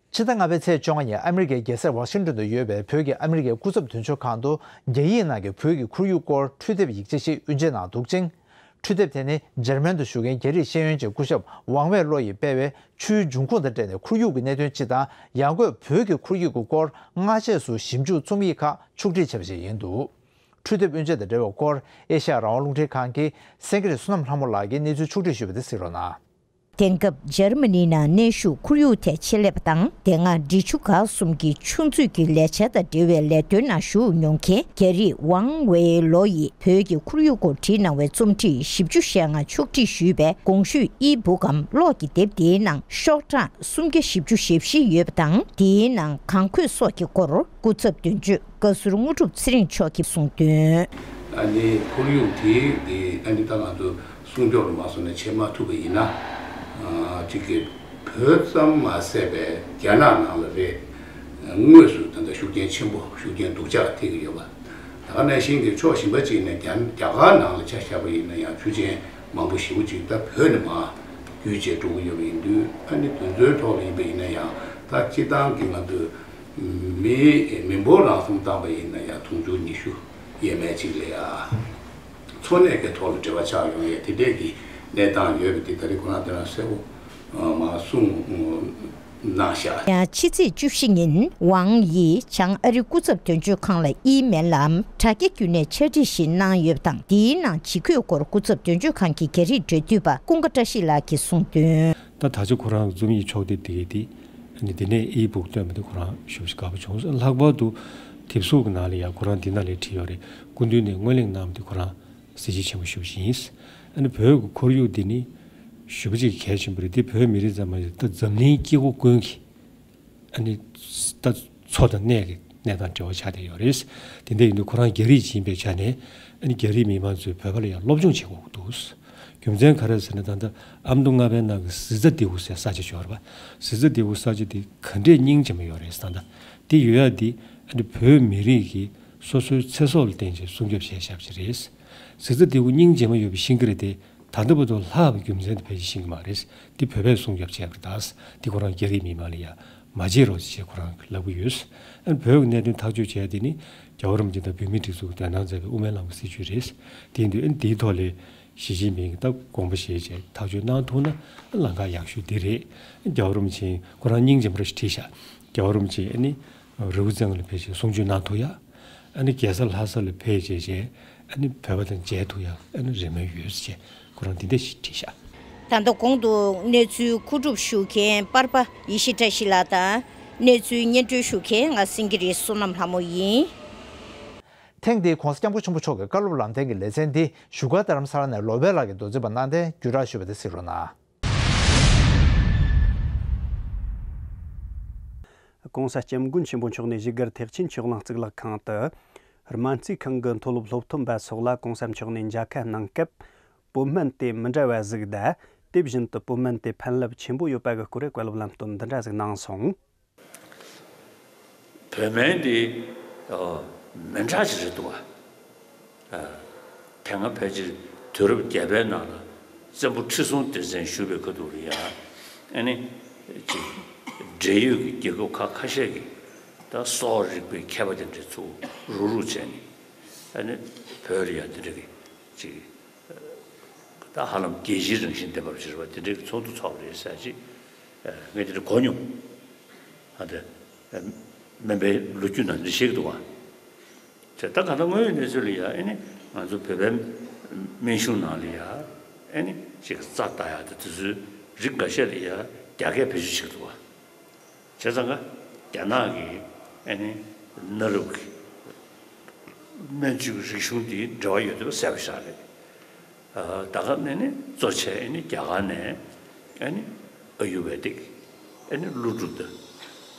ཕྱི་ཟླ་ལྔ་པའི་ཚེས་བཅོ་ལྔ་ཉིན་ཨ་མི་རི་ཀའི་རྒྱལ་ས་ཝ་ཤིང་ཏོན་དུ་ཡོད་པའི་བོད་ཀྱི་ཨ་མི་རི་ཀའི་སྐུ་ཚབ་དོན་གཅོད་ཁང་དུ་རྒྱ་ཡིག་ནང་གི་བོད་ཀྱི་ཁོར་ཡུག་སྐོར་འཕྲུལ་དེབ་ཡིག་ཆ་ཞིག་དབུ་འབྱེད་གནང་འདུག་ཅིང་། འཕྲུལ་དེབ་དེ་ནི་འཇར་མན་དུ་བཞུགས་མཁན་རྒྱ་རིགས་ཤེས་ཡོན་ཅན་སྐུ་ཞབས་ཝང་ཝེ་ལོ་ཡིས་སྤེལ་བའི་ཆུའི་འབྱུང་ཁུངས་དང་འབྲེལ་ནས་ཁོར་ཡུག་གི་གནད་དོན་སྤྱི་དང་ཡང་སྒོས་བོད་ཀྱི་ཁོར་ཡུག་གི་སྐོར་སྔ་རྗེས་སུ་ཞིབ་འཇུག་རྩོམ་ཡིག་ཁག་ཕྱོགས་སྒྲིག་བྱས་པ་ཞིག་ཡིན་འདུག་འཕྲུལ་དེབ་དབུ་འབྱེད་དང་འབྲེལ་བའི་སྐོར་ཨེ་ཤ་ཡ་རང་དབང་རླུང་འཕྲིན་ཁང་གི་སེང་གེ་རི་བསོད་ནམས་ལྷ་མོ་ལགས་ཀྱིས་གནས་ཚུལ་ཕྱོགས་སྒྲིག་ཞུས་པ་དེ་གཟིགས་རོགས་གནང་། དེང་སྐབས་འཇར་མ་ནི་ནང་གནས་བཞུགས་ཁོར་ཡུག་ཐད་ཆེད་ལས་པ་དང་། དེ་སྔ་འབྲི་ཆུ་སྒང་གསུམ་གྱི་ཆུ་མཛོད་ཀྱི་ལས་འཆར་དང་འབྲེལ་བའི་ལས་དོན་ནང་ཞུགས་མྱོང་མཁན་རྒྱ་རིགས་ཝང་ཝེ་ལོ་ཡིས་བོད་ཀྱི་ཁོར་ཡུག་སྐོར་བྲིས་གནང་བའི་རྩོམ་བྲིས་བཞི་བཅུ་ཞེ་ལྔ་ཕྱོགས་སྒྲིག་ཞུས་པའི་གོང་ཞུས་ཨི་སྦུག་གམ་གློག་གི་དེབ་དེའི་ནང་ཤོག་གྲངས་སུམ་བརྒྱ་བཞི་བཅུ་ཞེ་བཞི་ཡོད་པ་དང་། དེའི་ནང་གངས་འཁོད་སོགས་ཀྱི་སྐོར་སྐུ་ཚབ་དོན་གཅོད་བཀའ་ཟུར་དངོས་གྲུབ་ཚེ་རིང་མཆོག་གིས་གསུངས་དོན། ཨ་ནི་ཁོར་ཡུག་དེ་གི་ཨ་ནི་ད་ང་ཚོ་སྲུང་སྐྱོབ་ལ་མ་སོང་ན་བྱེད་མ་ཐུབ་པ་ཡིན་ན། ཨ། གཅིག་གི་བོད་ཙམ་མ་ཟད་པའི་རྒྱ་ནག་ནང་ལ་རེད། དངོས་སུ་ད་ལྟ་ཤུགས་རྐྱེན་ཆེན་པོ་ཤུགས་རྐྱེན་སྡུག་ཅག་ཐེབས་ཀྱི་ཡོད་པ། ད་ག་ནང་བཞིན་གྱི་ཕྱོགས་གཞན་པ་གཅིག་ནས་རྒྱ་རྒྱ་གར་ནང་ལ་ཆ་བཞག་པ་ཡིན་ན་ཡང་ཆུ་ཆེན་མང་པོ་ཞེ་པོ་ཅིག་ད་བོད་ནས་མར་བརྒྱུད་བྱས་འགྲོ་གི་ཡོད་པ་ཡིན་དུས། ཨ་ནི་དེ་ཚོའི་ཐོག་ལ་ཡིན་པ་ཡིན་ན་ཡང་ད་སྤྱི་བཏང་གི་ང་ཚོས་མི་མི་འབོར་རང་སོང་བཏང་པ་ཡིན་ན་ཡང་དུང་ཕྱུར་ཉི་ཤུ་ཡས་མས་ཅིག་ལ་ཡ། འཚོ་གནས་ཀྱི་ཐོག་ལ་འབྲེལ་བ་ཆགས་ཡོང་ཡས་དེ་འདྲས་ཀྱི་གནས་སྟངས་ཡོད་པ་དེ་ད་རེས་ཁོ་རང་དེ་རང་གསལ་པོ་མར་གསུངས་གནང་ཤག་ཡང་ཕྱི་ཚེས་བཅུ་བཞི་ཉིན་ཝང་ཡིས་བྱང་ཨ་རི་སྐུ་ཚབ་དོན་གཅོད་ཁང་ལ་ཨི་མེལ་ལམ་དྲ་རྒྱ་བརྒྱུད་ནས་ཕྱག་བྲིས་ཤིག་གནང་ཡོད་པ་དང་། དེའི་ནང་ཇི་འགོད་སྐོར་སྐུ་ཚབ་དོན་གཅོད་ཁང་གི་རྒྱ་རིགས་འབྲེལ་མཐུད་པ་ཀུན་དགའ་བཀྲ་ཤིས་ལགས་ཀྱིས་གསུངས་དོན། ད་ད་ཆ་ཁོ་རང་རྩོམ་ཡིག་ཕྱོགས་སྒྲིག་དེ་གའི་དེ་ཨ་ནི་དེ་ནས་ཨི་སྦུག་བཏོན་པ་དེ་ཁོ་རང་ཞེ་པོ་ཞིག་དགའ་པོ་བྱུང་། ལྷག་པར་དུ་དེབ་གཟུགས་ཀྱི་ནང་ལ་ཡང་ཁོ་རང་འདི་ནང་ལ་བྲིས་ཡོད་རེད། སྐུ་མདུན་ནས་སྔོན་གླེང་གནང་བ་དེ་ཁོ་རང་གཟི་བརྗིད་ཆེན་པོ་ཞེ་པོ་ཞིག་ཡིན། ཨ་ནི་བོད་ཀྱི་ཁོར་ཡུག་འདི་ནི་ ཞེ་པོ་ཅིག་གལ་ཆེན་པོ་རེད། འདི་བོད་མི་རིགས་ཙམ་མ་ཡིན་ད་འཛམ་གླིང་སྐྱེ་བོ་ཀུན་གྱི་ཨ་ནི་ད་འཚོ་དང་གནས་ཀྱི་གནས་སྟངས་འབྲེལ་བ་ཆགས་བསྡད་ཡོད་རེད། དེ་འདྲ་ཡིན་དུས་ཁོ་རང་རྒྱ་རིགས་ཡིན་པའི་ཆ་ནས་ཨ་ནི་རྒྱ་རིགས་མི་མང་ཚོས་བོད་པ་ལ་ཡང་སློབ་སྦྱོང་བྱེད་དགོས་ཀྱི་འདུག་རྒྱུ་མཚན་ག་རེ་ཟེར་ན་ད་ལྟ་ཨ་མདོ་རྔ་པའི་ནང་གི་གཟི་རྩ་ལྡེ་གུ་ཟེར་ས་ཆ་ཅིག་ཡོད་རེད་པ། གཟི་རྩ་ལྡེ་གུ་ས་ཆ་དེ་ག་འདྲས་སྙིང་རྗེ་མོ་ཡོད་རེད་ཟེར། ད་ལྟ་དེ་ཡོད་ཡ་དེ་ཨ་ནི་བོད་མི་རིགས་ཀྱི་སོ་སོའི་ཚེ་སྲོག་ལ་བརྟེན་བྱས་སྲུང་སྐྱོབ་བྱས་བཞག་པ་ཅིག་རེད། གཟི་རྩ་ལྡེ་གུ་སྙིང་རྗེ་མོ་ཡོད་པའི་ཤིང་ཀ་རེད་དེ། ད་ལྟ་བར་དུ་ལྷག་པའི་རྒྱུ་མཚན་དེ་ཕལ་ཆེར་ཤེས་ཀྱི་མ་རེད། འདི་བོད་པས་སྲུང་སྐྱོབ་བྱས་པ་རེད། ད་འདི་ཁོ་རང་རྒྱ་རིགས་མི་མང་ལ་ཡ་མ་བརྗེད་རོགས་ཞེས་ཁོ་རང་ལབ་ཀྱི་ཡོད། ཨ་ནི་བོད་ཀྱི་གནད་དོན་ཐག་གཅོད་བྱས་དེ་ནི་རྒྱལ་བ་རིན་པོ་ཆེ་དང་བོད་མིའི་སྒྲིག་འཛུགས་ཀྱིས་འདོན་གནང་མཛད་པའི་དབུ་མའི་ལམ་གྱི་སྲིད་བྱུས་རེད། དེ་ཡིན་དུས་ཨ་ནི་དེའི་ཐོག་ལ་ཞི་ཅིན་ཕིང་གིས་ད་དགོངས་པ་བཞེས་བྱས་ཐག་གཅོད་གནང་ཐུབ་ན་ལམ་ཁ་ཡག་ཤོས་འདི་རེད། རྒྱལ་བ་རིན་པོ་ཆེ་ཁོ་རང་སྙིང་རྗེ་མོ་ར་ཞིག་བྲིས་ཤག་རྒྱལ་བ་རིན་པོ་ཆེ་ཨ་ནི་རི་བོ་རྩེ་ལྔ་ལ་ཕེབས་བྱས་གསུང་ཆོས་གནང་ཐུབ་ཡ། ཨ་ནི་རྒྱལ་ས་ལྷ་ས་ལ་ཕེབས་བྱས་བྱས་ཨ་ནི་བོད་པ་དང་མཇལ་ཐུབ་ཡ་ཨ་ནི་རེ་སྨོན་ཡོད་ཟེར་བྱས་ཁོ་རང་འདི་འདྲ་ཞིག་བྲིས་ཤག་ད་ལྟ་གོང་དུ་གནས་ཚུལ་མཁོ་སྒྲུབ་ཞུ་མཁན་པར་པ་ཡེ་ཤེས་བཀྲ་ཤིས་ལགས་དང་། གནས་ཚུལ་སྙན་སྒྲོན་ཞུ་མཁན་ང་སེང་གེ་རི་བསོད་ནམས་ལྷ་མོ་ཡིན། ཐེངས་འདིའི་༸གོང་ས་༸སྐྱབས་མགོན་ཆེན་པོ་མཆོག་གི་བཀའ་སློབ་ལམ་སྟོན་གྱི་ལེ་ཚན་འདི་བཞུགས་སྒར་རྡ་རམ་ས་ལ་ནས་བློ་བྷེ་ལགས་ཀྱིས་མདོ་འཛིན་པ་གནང་སྟེ་བརྒྱུད་བསྒྲགས་ཞུས་པ་དེ་གཟིགས་རོགས་གནང་། ༸གོང་ས་༸སྐྱབས་མགོན་ཆེན་པོ་མཆོག་ནས་བཞུགས་སྒར་ཐེག་ཆེན་ཆོས་གླིང་གཙུག་ལག་ཁང་དུ། སྨན་རྩིས་ཁང་གི་མཐོ་སློབ་སློབ་ཐོན་པ་སོགས་ལ་༸གོང་ས་མཆོག་ནས་མཇལ་ཁ་གནང་སྐབས། བོད་སྨན་དེ་མི་འདྲ་བ་ཟིག་ད་དེ་བཞིན་དུ་བོད་སྨན་དེ་ཕན་རླབས་ཆེན་པོ་ཡོད་པ་གི་སྐོར་བཀའ་སློབ་ལམ་སྟོན་འདི་འདྲ་ཟིག་གནང་སོང་། བོད་སྨན་དེ་ཨ་མི་འདྲ་ཞིག་རེད་འདུག་བ། ཨ་དེ་སྔ་ཕལ་ཆེར་དུས་རབས་བརྒྱད་པའི་ནང་ལ་བཙན་པོ་ཁྲི་སྲོང་ལྡེ་བཙན་བཞུགས་པའི་ཁ་ཐུག་ལ་ཡ་ཨ་ནི་ཅིག་འབྲེལ་ཡོད་ཀྱི་རྒྱལ་ཁབ་ཁག་ཁ་ཤས་ཀྱིས་ད་སྲོག་རིག་པའི་མཁས་པ་དེ་འདྲ་ཚོ་རུག་རུག་བྱས་ནས་ཨ་ནི་བོད་ལ་ཡ་དེ་འདྲ་གི་ཅིག་ད་ཧ་ལམ་རྒྱལ་སྤྱིའི་རང་བཞིན་ལྡན་པ་ཟེར་བ་དེ་འདྲའི་ཚོགས་འདུ་ཚོགས་པ་རེད་ཟེར་ཅིག་ངས་དེ་འདྲ་གོ་མྱོང་། ཨ་དེ་སྨན་པའི་ལོ་རྒྱུས་ནང་འདི་བཤད་ཀྱི་འདུག་བ། དེ་ད་ག་ད་དངོས་ཡོད་གནས་ཚུལ་ལ་ཡ་ཨེ་ནི་ང་ཚོ་བོད་པའི་སྨན་གཞུང་ནང་ལ་ཡ་ཨེ་ནི་ཅིག་རྩ་ལྟ་ཡ་དེ་དེ་ཚོའི་རིགས་འགའ་ཤས་ལ་ཡ་རྒྱ་སྐད་བེད་སྤྱོད་བྱེད་ཀྱི་འདུག་བ། བྱས་ཙང་ཀ་རྒྱ་ནག་གི་ཨ་ནི་གནའ་རབས་ཀྱི་སྨན་བཅོས་ཀྱི་རིག་གཞུང་འདི་འབྲེལ་བ་ཡོད་བསྡད་པ་གསལ་པོ་ཞིག་རེད། ཨ་ད་ག་ནས་ནི་གཙོ་ཆེ་ཨ་ནི་རྒྱ་གར་ནས་ཨ་ནི་ཨ་ཡུར་བེ་ཏིག་ཨ་ནི་ཀླུ་སྒྲུབ་དང་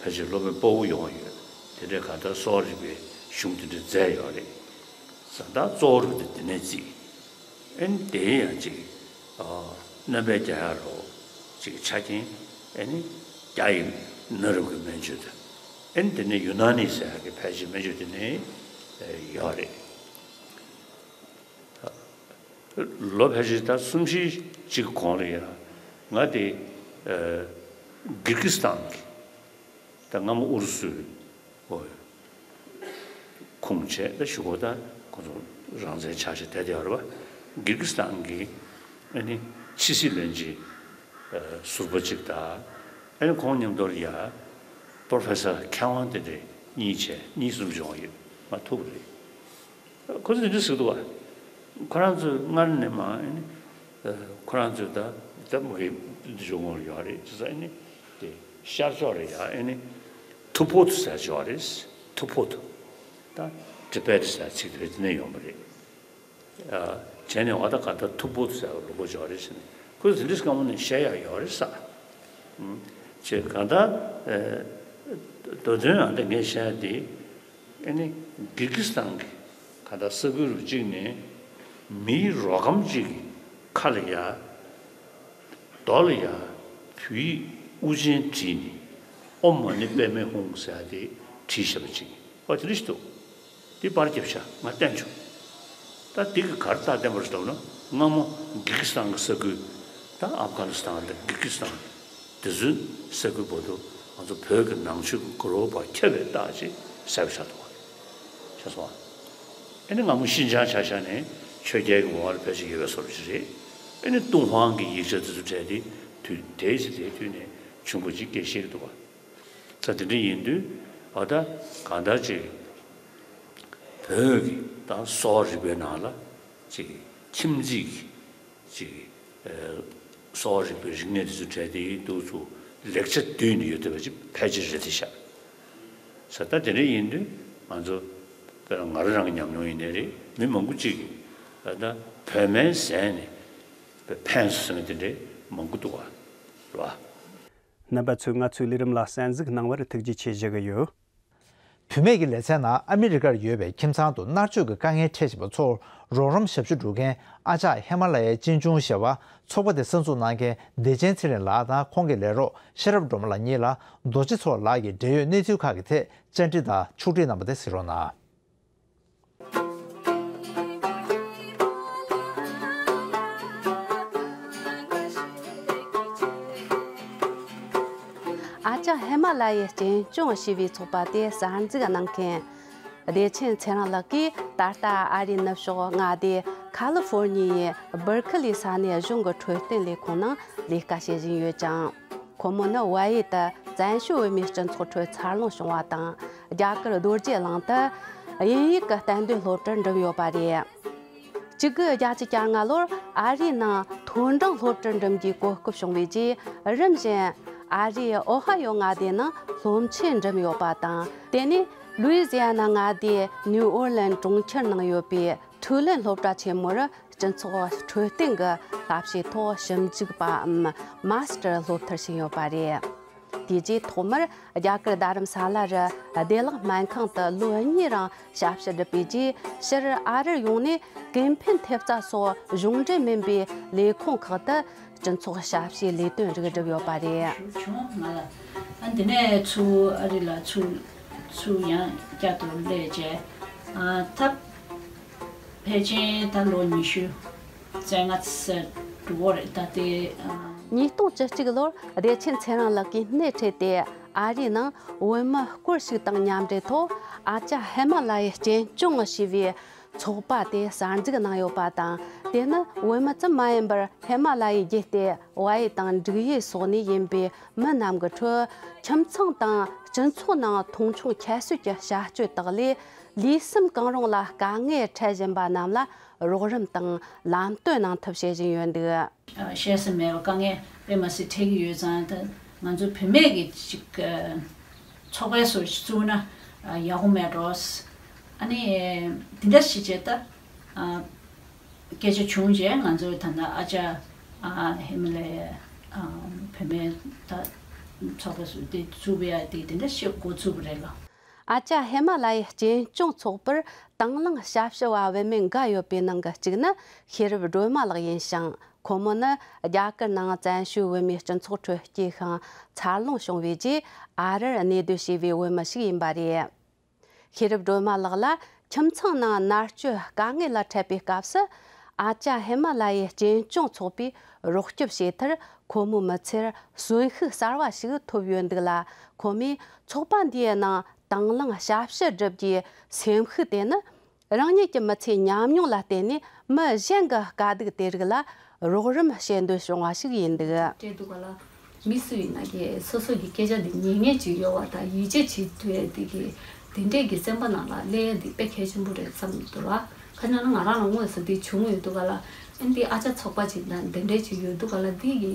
ཕལ་ཆེར་སློབ་དཔོན་དཔའ་བོ་ཡོང་བ་ཡོད། དེ་འདྲའི་ག་ད་སྲོག་རིག་པའི་གཞུང་དེ་འདྲ་མཛད་ཡོད་རེད། ས་ད་གཙོ་བོ་རིག་དེ་དེ་ནས་བརྩིས། ཨེ་ནི་དེ་ཡང་ཅིག་ཨ་རྣམ་པའི་རྒྱ་ཡག་རོ་ཅིག་ཆ་རྐྱེན་ཨེ་ནི་རྒྱ་ཡི་གནའ་རབས་ཀྱི་སྨན་བཅོས་དང་ཨེ་ནི་དེ་ནས་ཡུ་ན་ནི་ཟེར་ཡག་གི་ཕལ་ཆེར་སྨན་བཅོས་དེ་ནས་ཡོད་རེད། ལོ་ཕལ་ཆེར་ད་གསུམ་བཞི་ཅིག་གོང་ལ་ཡང་ང་དེ་ཨ་གིར་གི་སི་ཐན་གྱི་ད་སྔ་མོ་ཨུ་རུ་སུའི་ཁོངས་བྱས་ད་གཞུག་གུ་ད་ཁོ་ཚོ་རང་བཙན་ཆགས་བྱས་བསྡད་ཡོད་རེད་བ། གིར་གི་སི་ཐན་གྱི་ཨ་ནི་ཕྱི་སྲིད་བློན་ཆེན་ཟུར་པ་གཅིག་དང་ཨ་ནི་ཁོང་མཉམ་དུ་ཡ་པོ་རོ་ཕེ་སར་མཁས་དབང་དེ་འདྲས་གཉིས་བྱས་གཉིས་གསུམ་བྱུང་བ་ཡོད། མ་ཐུག་པ་རེད། ཁོ་ཚོས་འདི་ཟེར་འདུག་བ། ཁོ་རང་ཚོས་སྔར་ནས་མ་ཨ་ནི་ཁོ་རང་ཚོས་ད་ད་མ་གི་འདི་བྱུང་ངོ་ཡོད་རེད་ཅེས་ཨ་ནི། དེ་ཤར་ཕྱོགས་རེད་ཡ་ཨེ་ནི། ཐུ་ཕོ་ཐུ་ཟེར་ཅིག་ཡོད་རེད། ཐུ་ཕོ་ཐུ། ད་ཊི་བེ་ཊི་ཟེར་ཚིག་དེ་རེད་དེ་ནས་ཡོང་བ་རེད། ཨ་བྱས་ནས་འོ་ད་ག་ད་ཐུ་ཕོ་ཐུ་ཟེར་བ་ལུག་པ་ཅིག་ཡོད་རེད་ཟེར་ནས་ཁོས་དེ་འདྲ་སྐམ་པོ་ནས་བཤད་ཡག་ཡོད་རེད་ས། ཨུམ། ཅེས་ག་ད་ཨེ་མདོ་དོན་ཡང་དེ་ངས་བཤད་ཡག་དེ། ཨེ་ནི་གིར་གི་སི་ཐན་གྱི་ག་ད་ས་ཁུལ་རུ་གཅིག་ནས་མིའི་རོ་སྒམ་གཅིག་གི་ཁ་ལ་ཡ་རྡོ་ལ་ཡ་བོད་ཡིག་དབུ་ཅན་བྲིས་ནས་ཨོཾ་མ་ཎི་པདྨེ་ཧཱུྃ་ཟེར་ཡ་དེ་བྲིས་བཞག་པ་ཅིག་ཨོ་དེ་འདྲ་ཞིག་འདུག་དེ་པར་རྒྱབ་ཤག་ང་བསྟན་བྱུང་། ད་དེ་གི་ག་རེ་རྟགས་བསྟན་པ་རེད་ལབ་ན་སྔ་མོ་གིར་གི་སི་ཐན་གྱི་ས་ཁུལ་ད་ཨབ་གྷ་ནི་སི་ཐན་དང་གིར་གི་སི་ཐན། དེ་ཚོའི་ས་ཁུལ་བར་དུ་ང་ཚོ་བོད་ཀྱི་ནང་ཆོས་ཀྱི་གུ་རུ་བ་ཁྱབ་པའི་རྟགས་ཅིག་གསལ་པོ་ཆགས་འདུག་བ། ཤེས་སོང་ཨ། ཨེ་ནི་སྔ་མོ་ཤིན་ཅང་ཆ་བཞག་ནས་ཆོས་རྒྱལ་གྱི་འོག་ལ་ཕལ་ཆེར་ཡོད་པའི་བཟོ་འདྲ་ཅིག་རེད། ཨེ་ནི་ཏུན་ཧོང་གི་ཡིག་ཆ་དེ་ཚོ་བྲལ་ཏེ་དུས་དེའི་ཚེ་དེའི་དུས་ནས་བྱུང་བ་ཅིག་སྐད་བཤད་ཀྱི་འདུག་བ། ད་དེ་འདྲ་ཡིན་དུས་ཨ་ད་གང་ལྟར་ཅིག་བོད་ཀྱི་ད་གསོ་བ་རིག་པའི་ནང་ལ་ཅིག་ཁྱིམ་མཚེས་ཀྱི་ཅིག་ཨ་གསོ་བ་རིག་པའི་རིག་གནས་དེ་ཚོ་བྲལ་ཏེ་འདུག་ཚུལ་ལེགས་ཆ་བསྡུས་ནས་ཡོད་བསྡད་པ་ཅིག་ཕལ་ཆེར་རེད་དེ་ཤག་ས་ད་དེ་འདྲ་ཡིན་དུས་ང་ཚོ་དཔེར་ན་ང་རང་རང་གི་ཉམས་མྱོང་ཡིན་ནའི་རེད། མི་མང་པོ་ཅིག་གིས་ད་ལྟ་བོད་སྨན་ཟས་ནས་ཕན་སོང་དེ་འདྲའི་ མང་པོ་འདུག་བ། རེད་བ། རྣམ་པ་ཚོས་ང་ཚོའི་ལས་རིམ་ལ་གསན་གཟིགས་གནང་བར་ཐུགས་རྗེ་ཆེ་ཞུ་གི་ཡོད། བུད་མེད་ཀྱི་ལེ་ཚན་ནང་ཨ་མི་རི་ཀར་ཡོད་པའི་ཁྱིམ་ཚང་དུ་མནར་གཅོད་ཀྱི་དཀའ་ངལ་འཕྲད་བཞིན་པ་ཚོར་རོགས་རམ་ཞབས་ཞུ་སྒྲུབ་མཁན་ཨ་ཅག་ཧེ་མ་ལ་ཡའི་གཅེན་གཅུང་ཞེས་པ་ཚོགས་པ་དེ་གསར་འཛུགས་གནང་མཁན་བདེ་ཆེན་ཚེ་རིང་ལགས་དང་ཁོང་གི་ལས་རོགས་ཤེས་རབ་སྒྲོལ་མ་ལགས་གཉིས་ལ་རྡོ་རྗེ་མཚོ་ལགས་ཀྱིས་འབྲེལ་ཡོད་གནས་ཚུལ་ཁག་གི་ཐད་བཅར་འདྲི་དང་ཕྱོགས་སྒྲིག་གནང་བ་དེ་གཟིགས་རོགས་གནང་། ཨ་ཅག་ཧི་མ་ལ་ཡའི་གཅེན་གཅུང་ཞེས་པའི་ཚོགས་པ་དེ་གསར་འཛུགས་གནང་མཁན། བདེ་ཆེན་ཚེ་རིང་ལགས་ཀྱིས་ད་ལྟ་ཨ་རིའི་ནུབ་ཕྱོགས་མངའ་སྡེ་ཁ་ལི་ཧྥོར་ཉི་ཡའི་སྦར་ཁི་ལི་ས་གནས་གཞུང་གི་འཕྲོད་བསྟེན་ལས་ཁུངས་ནང་ལས་ཀ་བྱེད་བཞིན་ཡོད་ཅིང་། ཁོ་མོ་ནི་ཝ་ཡེ་ཏི་བཙན་བྱོལ་བོད་མིའི་སྤྱི་ཚོགས་ཁྲོད་འཚར་ལོངས་བྱུང་བ་དང་། རྒྱ་གར་རྡོ་རྗེ་གླིང་དུ་དབྱིན་ཡིག་གི་གཏན་སྡོད་སློབ་གྲྭར་འགྲིམས་ཡོད་པ་རེད། གཅིག་དགུ་བརྒྱད་ཅུ་གྱ་ལྔ་ལོར་ཨ་རིའི་ནང་མཐོ་འབྲིང་སློབ་གྲྭར་འགྲིམས་རྒྱུའི་གོ་སྐབས་བྱུང་བའི་རྗེས། རིམ་བཞིན་ཨ་རིའི་ཨོ་ཧ་ཡོ་མངའ་སྡེ་ནང་སློབ་ཆེན་འགྲིམས་ཡོད་པ་དང་། དེ་ནས་ལུའི་ཛི་ཨ་ན་མངའ་སྡེའི་ནིའུ་ཨོར་ལན་གྲོང་ཁྱེར་ནང་ཡོད་པའི་ཐུའུ་ལེན་སློབ་གྲྭ་ཆེན་མོར་སྤྱི་ཚོགས་འཕྲོད་བསྟེན་གྱི་ལྟ་བྱེད་ཐོག་ཞིབ་འཇུག་པའམ་མཱ་སི་ཊར་སློབ་མཐར་ཕྱིན་ཡོད་པ་རེད། དེ་རྗེས་ཐོག་མར་རྒྱ་གར་རྡ་རམ་ས་ལ་རུ་བདེ་བླག་སྨན་ཁང་དུ་ལོ་གཉིས་རིང་ཞབས་ཞུ་བསྒྲུབས་པའི་རྗེས། ཕྱིར་ཨ་རིར་ཡོང་ནས་ཀུན་ཕན་ཐེབས་རྩ་སོགས་གཞུང་འབྲེལ་མིན་པའི་ལས་ཁུངས་ཁག་ཏུ་སྤྱི་ཚོགས་ཞབས་ཞུའི་ལས་དོན་རིགས་བསྒྲུབས་ཡོད་པ་རེད། བྱུང་ང་ལ། ཨ་འདི་ནས་ཚུར་ཨ་རི་ལ་ཚུར་ཚུར་ཡང་བསྐྱར་དུ་སླེབས་རྗེས། ཨ་ད་ཕལ་ཆེར་ད་ལོ་ཉི་ཤུ་རྩ་ལྔ་ཙམ་འགྲོ་གི་རེད་ད་དེ། ཨ། ཉིས་སྟོང་བཅུ་གཅིག་ལོར་བདེ་ཆེན་ཚེ་རིང་ལགས་ཀྱིས་སྣེ་ཁྲིད་དེ་ཨ་རིའི་ནང་བོད་མི་སྐོར་ཞིག་དང་མཉམ་འབྲེལ་ཐོག་ཨ་ཅག་ཧི་མ་ལ་ཡའི་གཅེན་གཅུང་ཞེས་པའི་ཚོགས་པ་དེ་གསར་འཛུགས་གནང་ཡོད་པ་དང་། དེ་ནི་བོད་མི་ཙམ་མ་ཡིན་པར་ཧི་མ་ལ་ཡའི་རྒྱུད་སྡེ་ཝ་ཡེ་དང་འབྲུག་ཡུལ་སོགས་ནས་ཡིན་པའི་མི་རྣམས་ཀྱི་ཁྲོད་ཁྱིམ་ཚང་དང་སྤྱི་ཚོགས་ནང་མཐོང་ཆུང་ཁྱད་གསོད་ཀྱི་བྱ་སྤྱོད་དག་ལས། ལུས་སེམས་གང་རུང་ལ་དཀའ་ངལ་འཕྲད་བཞིན་པ་རྣམས་ལ་རོགས་རམ་དང་ལམ་སྟོན་གནང་ཐབས་བྱེད་བཞིན་ཡོད་འདུག། བཤད་ས་མེད་པ་དཀའ་ངལ་དཔེ་མ་སྲིད་འཕྲད་ཀྱི་ཡོད་ཙང་ད་ང་ཚོ་བུད་མེད་ཀྱི་ཅིག་ཚོགས་པའི་སོ་བཙུགས་ན་ཡག་པོ་མེད་འགྲོ། ཨ་ནི་དེ་འདྲ་ཞིག་བྱས་ད་སྐད་ཆ་བྱུང་རྗེས་ང་ཚོས་ད་ལྟ་ཨ་ཅག་ཧི་མ་ལ་ཡའི་བུད་མེད་ད་ཚོགས་པ་སོ་དེ་བཙུགས་པ་ཡ་དེ་དེ་འདྲ་ཞིག་འགོ་ཚུགས་པ་རེད་ལ། ཨ་ཅག་ཧི་མ་ལ་ཡའི་གཅེན་གཅུང་ཚོགས་པར་དང་བླངས་ཞབས་ཞུ་བ་བུད་མེད་འགའ་ཡོད་པའི་ནང་གི་གཅིག་ནི་ཤེས་རབ་སྒྲོལ་མ་ལགས་ཡིན་ཞིང་། ཁོ་མོ་ནི་རྒྱ་གར་ནང་བཙན་བྱོལ་བོད་མིའི་སྤྱི་ཚོགས་ཁྲོད་སྐྱེས་ཤིང་འཚར་ལོངས་བྱུང་བའི་རྗེས། ཨ་རིར་གནས་སྡོད་བྱས་པའི་བོད་མི་ཞིག་ཡིན་པ་རེད། ཤེས་རབ་སྒྲོལ་མ་ལགས་ལ་ཁྱིམ་ཚང་ནང་མནར་གཅོད་དཀའ་ངལ་ལ་འཕྲད་པའི་སྐབས་སུ། ཨ་ཅག་ཧི་མ་ལ་ཡའི་གཅེན་གཅུང་ཚོགས་པས་རོགས་སྐྱོབ་བྱས་མཐར། ཁོ་མོའི་མི་ཚེར་གསོན་ཤུགས་གསར་བ་ཞིག་ཐོབ་ཡོད་འདུག་ལ། ཁོ་མོས་ཚོགས་པ་འདིའི་ནང་དང་བླངས་ཞབས་ཞུ་བསྒྲུབ་རྒྱུའི་སེམས་ཤུགས་དེ་ནི། རང་ཉིད་ཀྱི་མི་ཚེའི་ཉམས་མྱོང་ལ་བརྟེན་ནས་མི་གཞན་གྱི་དཀའ་སྡུག་དེ་རིགས་ལ་རོགས་རམ་བྱེད་འདོད་བྱུང་བ་ཞིག་ཡིན་འདུག། སྤྲད་འདུག་ག་ལ། མི་སུ་ཡིན་ན་གས་སོ་སོ་གི་སྐད་ཆ་འདི་ཉན་མཁན་ཅིག་ཡོད་པ་དང་ཡིད་ཆེས་བྱེད་ཐུབ་ཡས་འདི་གི་དེ་འདྲས་ཀྱི་སེམས་པ་ནང་ལ་སླེབས་ཡས་འདི་དཔེ་གལ་ཆེན་པོ་རེད་བསམ་འདུག་ལ། ཁ་ཉག་ན་ང་རང་ལ་དངོས་སུ་འདི་བྱུང་ཡོད་འདུག་ག་ལ། ཨ་འདི་ཨ་ཅག་ཚོགས་པ་ཅིག་དང་འདི་འདྲས་ཅིག་ཡོད་འདུག་ག་ལ། འདི་གི་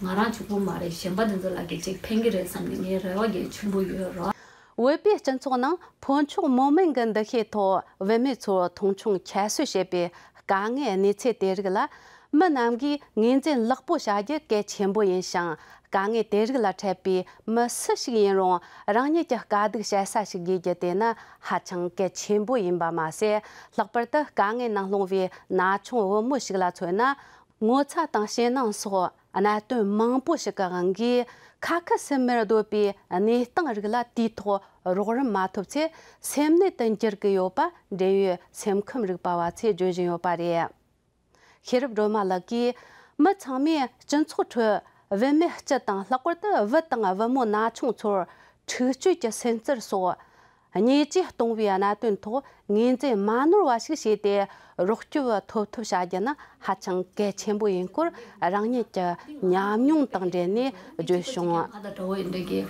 ང་རང་གཅིག་པུ་མ་རེད། གཞན་པ་འདི་ཚོ་ལ་གི་ཅིག་ཕན་གི་རེད་བསམ་ནས་ངའི་རེ་བ་གི་ཆེན་པོ་ཡོད་རོ། བོད་པའི་སྤྱི་ཚོགས་ནང་ཕོ་མཆོག་མོ་དམན་གྱི་འདུ་ཤེས་ཐོག་བུད་མེད་ཚོར་མཐོང་ཆུང་ཁྱད་གསོད་བྱེད་པའི་དཀའ་ངལ་གནས་ཚུལ་དེ་རིགས་ལ། མི་རྣམས་ཀྱིས་ངོས་འཛིན་ལེགས་པོ་བྱ་རྒྱུ་གལ་ཆེན་པོ་ཡིན་ཞིང་། དཀའ་ངལ་དེ་རིགས་ལ་འཕྲད་པའི་མི་སུ་ཞིག་ཡིན་རུང་། རང་ཉིད་ཀྱི་དཀའ་སྡུག་བཤད་ས་ཞིག་དགོས་རྒྱུ་དེ་ནི་ཧ་ཅང་གལ་ཆེན་པོ་ཡིན་པ་མ་ཟད། ལྷག་པར་དུ་དཀའ་ངལ་ནང་ལྷུང་བའི་ན་ཆུང་བུ་མོ་ཞིག་ལ་མཚོན་ན། ངོ་ཚ་དང་ཞེད་སྣང་སོགས་གནད་དོན་མང་པོ་ཞིག་གི་དབང་གིས། ཁ་ཁ་སིམ་མེར་སྡོད་པའི་གནས་སྟངས་རིགས་ལ་དུས་ཐོག་རོགས་རམ་མ་ཐོབ་ཚེ། སེམས་ནད་དུ་འགྱུར་གྱི་ཡོད་པ་འབྲེལ་ཡོད་སེམས་ཁམས་རིག་པ་བ་ཚོས་བརྗོད་བཞིན་ཡོད་པ་རེད། ཤེས་རབ་སྒྲོལ་མ་ལགས་ཀྱིས། མི་ཚང་མས་སྤྱི་ཚོགས་ཁྲོད་བུད་མེད་སྤྱི་དང་། ལྷག་པར་དུ་བུ་དང་བུ་མོ་ན་ཆུང་ཚོར་འཁྲིག་སྤྱོད་ཀྱི་སེམས་ཚུལ་སོགས། བརྙས་བཅོས་གཏོང་བའི་གནད་དོན་ཐོག་ངོས་འཛིན་མ་ནོར་བ་ཞིག་བྱས་ཏེ། རོགས་སྐྱོབ་ཐོབ་ཐབས་བྱ་རྒྱུ་ནི་ཧ་ཅང་གལ་ཆེན་པོ་ཡིན་སྐོར། རང་ཉིད་ཀྱི་ཉམས་མྱོང་དང་འབྲེལ་ནས་བརྗོད་བྱུང་། ང་དང་འདྲ་བོ་ཡིན་འདྲ་གི་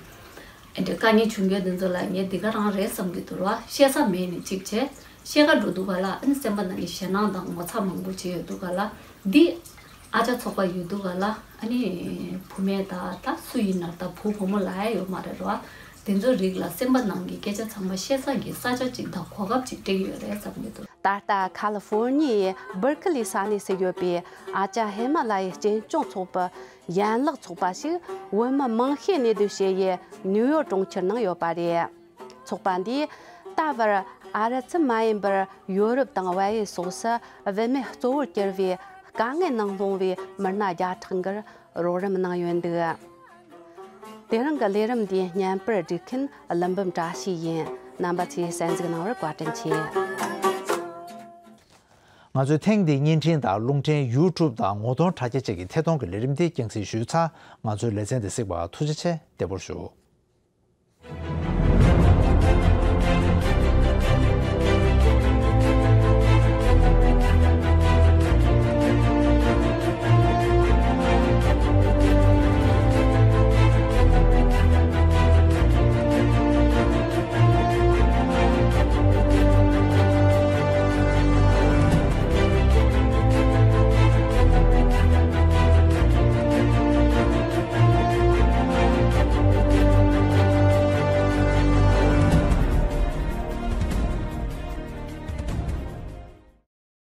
ཨེ་འདྲ་དཀའ་ངལ་བྱུང་མཁན་དེ་ཚོ་ལ་ངས་འདི་ག་རང་རེད་བསམ་གྱི་འདུག་ར། བཤད་ས་མེད་ནས་གཅིག་བྱས། བཤད་ག་འགྲོ་འདུག་ག་ལ། ཨ་ནི་སེམས་པ་ནང་ནས་ཞེད་སྣང་དང་ངོ་ཚ་མང་པོ་བྱས་ཡོད་འདུག་ག་ལ། འདི་ཨ་ཅག་ཚོགས་པ་ཡོད་འདུག་ག་ལ། ཨ་ནི་བུ་མེད་ད་ད་སུ་ཡིན་ན་ད་བུ་བུ་མོ་ལ་ཡ་ཡོད་མ་རེད་ར། དེ་ཚོའི་རིགས་ལ་སེམས་པ་ནང་གི་སྐད་ཆ་ཚང་མ་བཤད་ས་གི་ས་ཆ་གཅིག་དང་གོ་སྐབས་གཅིག་སྤྲད་ཀྱི་ཡོད་རེད་བསམ་གྱི་འདུག། ད་ལྟ་ཁ་ལི་ཧྥོར་ཉི་ཡའི་སྦར་ཁི་ལི་ས་གནས་སུ་ཡོད་པའི་ཨ་ཅག་ཧི་མ་ལ་ཡའི་གཅེན་སྐྱོང་ཚོགས་པའི་ཡན་ལག་ཚོགས་པ་ཞིག་བོད་མི་མང་ཤོས་གནས་སྡོད་བྱེད་ཡུལ་ནིའུ་ཡོག་གྲོང་ཁྱེར་ནང་ཡོད་པ་རེད། ཚོགས་པ་འདིས་ད་བར་ཨ་རི་ཙམ་མ་ཡིན་པར་ཡོ་རོབ་དང་བལ་ཡུལ་སོགས་སུ་བུད་མེད་གཙོ་བོར་གྱུར་བའི་དཀའ་ངལ་ནང་ལྷུང་བའི་མི་སྣ་བརྒྱ་ཕྲག་འགར་རོགས་རམ་གནང་ཡོད་འདུག། དེ་རིང་གི་ལས་རིམ་འདི་བརྙན་པར་སྒྲིག་མཁན་ཀླུ་འབུམ་བཀྲ་ཤིས་ཡིན། རྣམ་པ་ཚོས་གསན་གཟིགས་གནང་བར་བཀའ་དྲིན་ཆེ། ང་ཚོས་ཐེངས་འདིའི་བརྙན་འཕྲིན་དང་རླུང་འཕྲིན་ཡུ་ཊུབ་དང་ངོ་གདོང་དྲ་རྒྱ་བཅས་ཀྱི་ཐད་གཏོང་གི་ལས་རིམ་འདི་རྒྱང་སྲིང་ཞུས་ཚར། ང་ཚོའི་ལེ་ཚན་འདི་གཟིགས་པར་ཐུགས་རྗེ་ཆེ། བདེ་པོར་བཞུགས།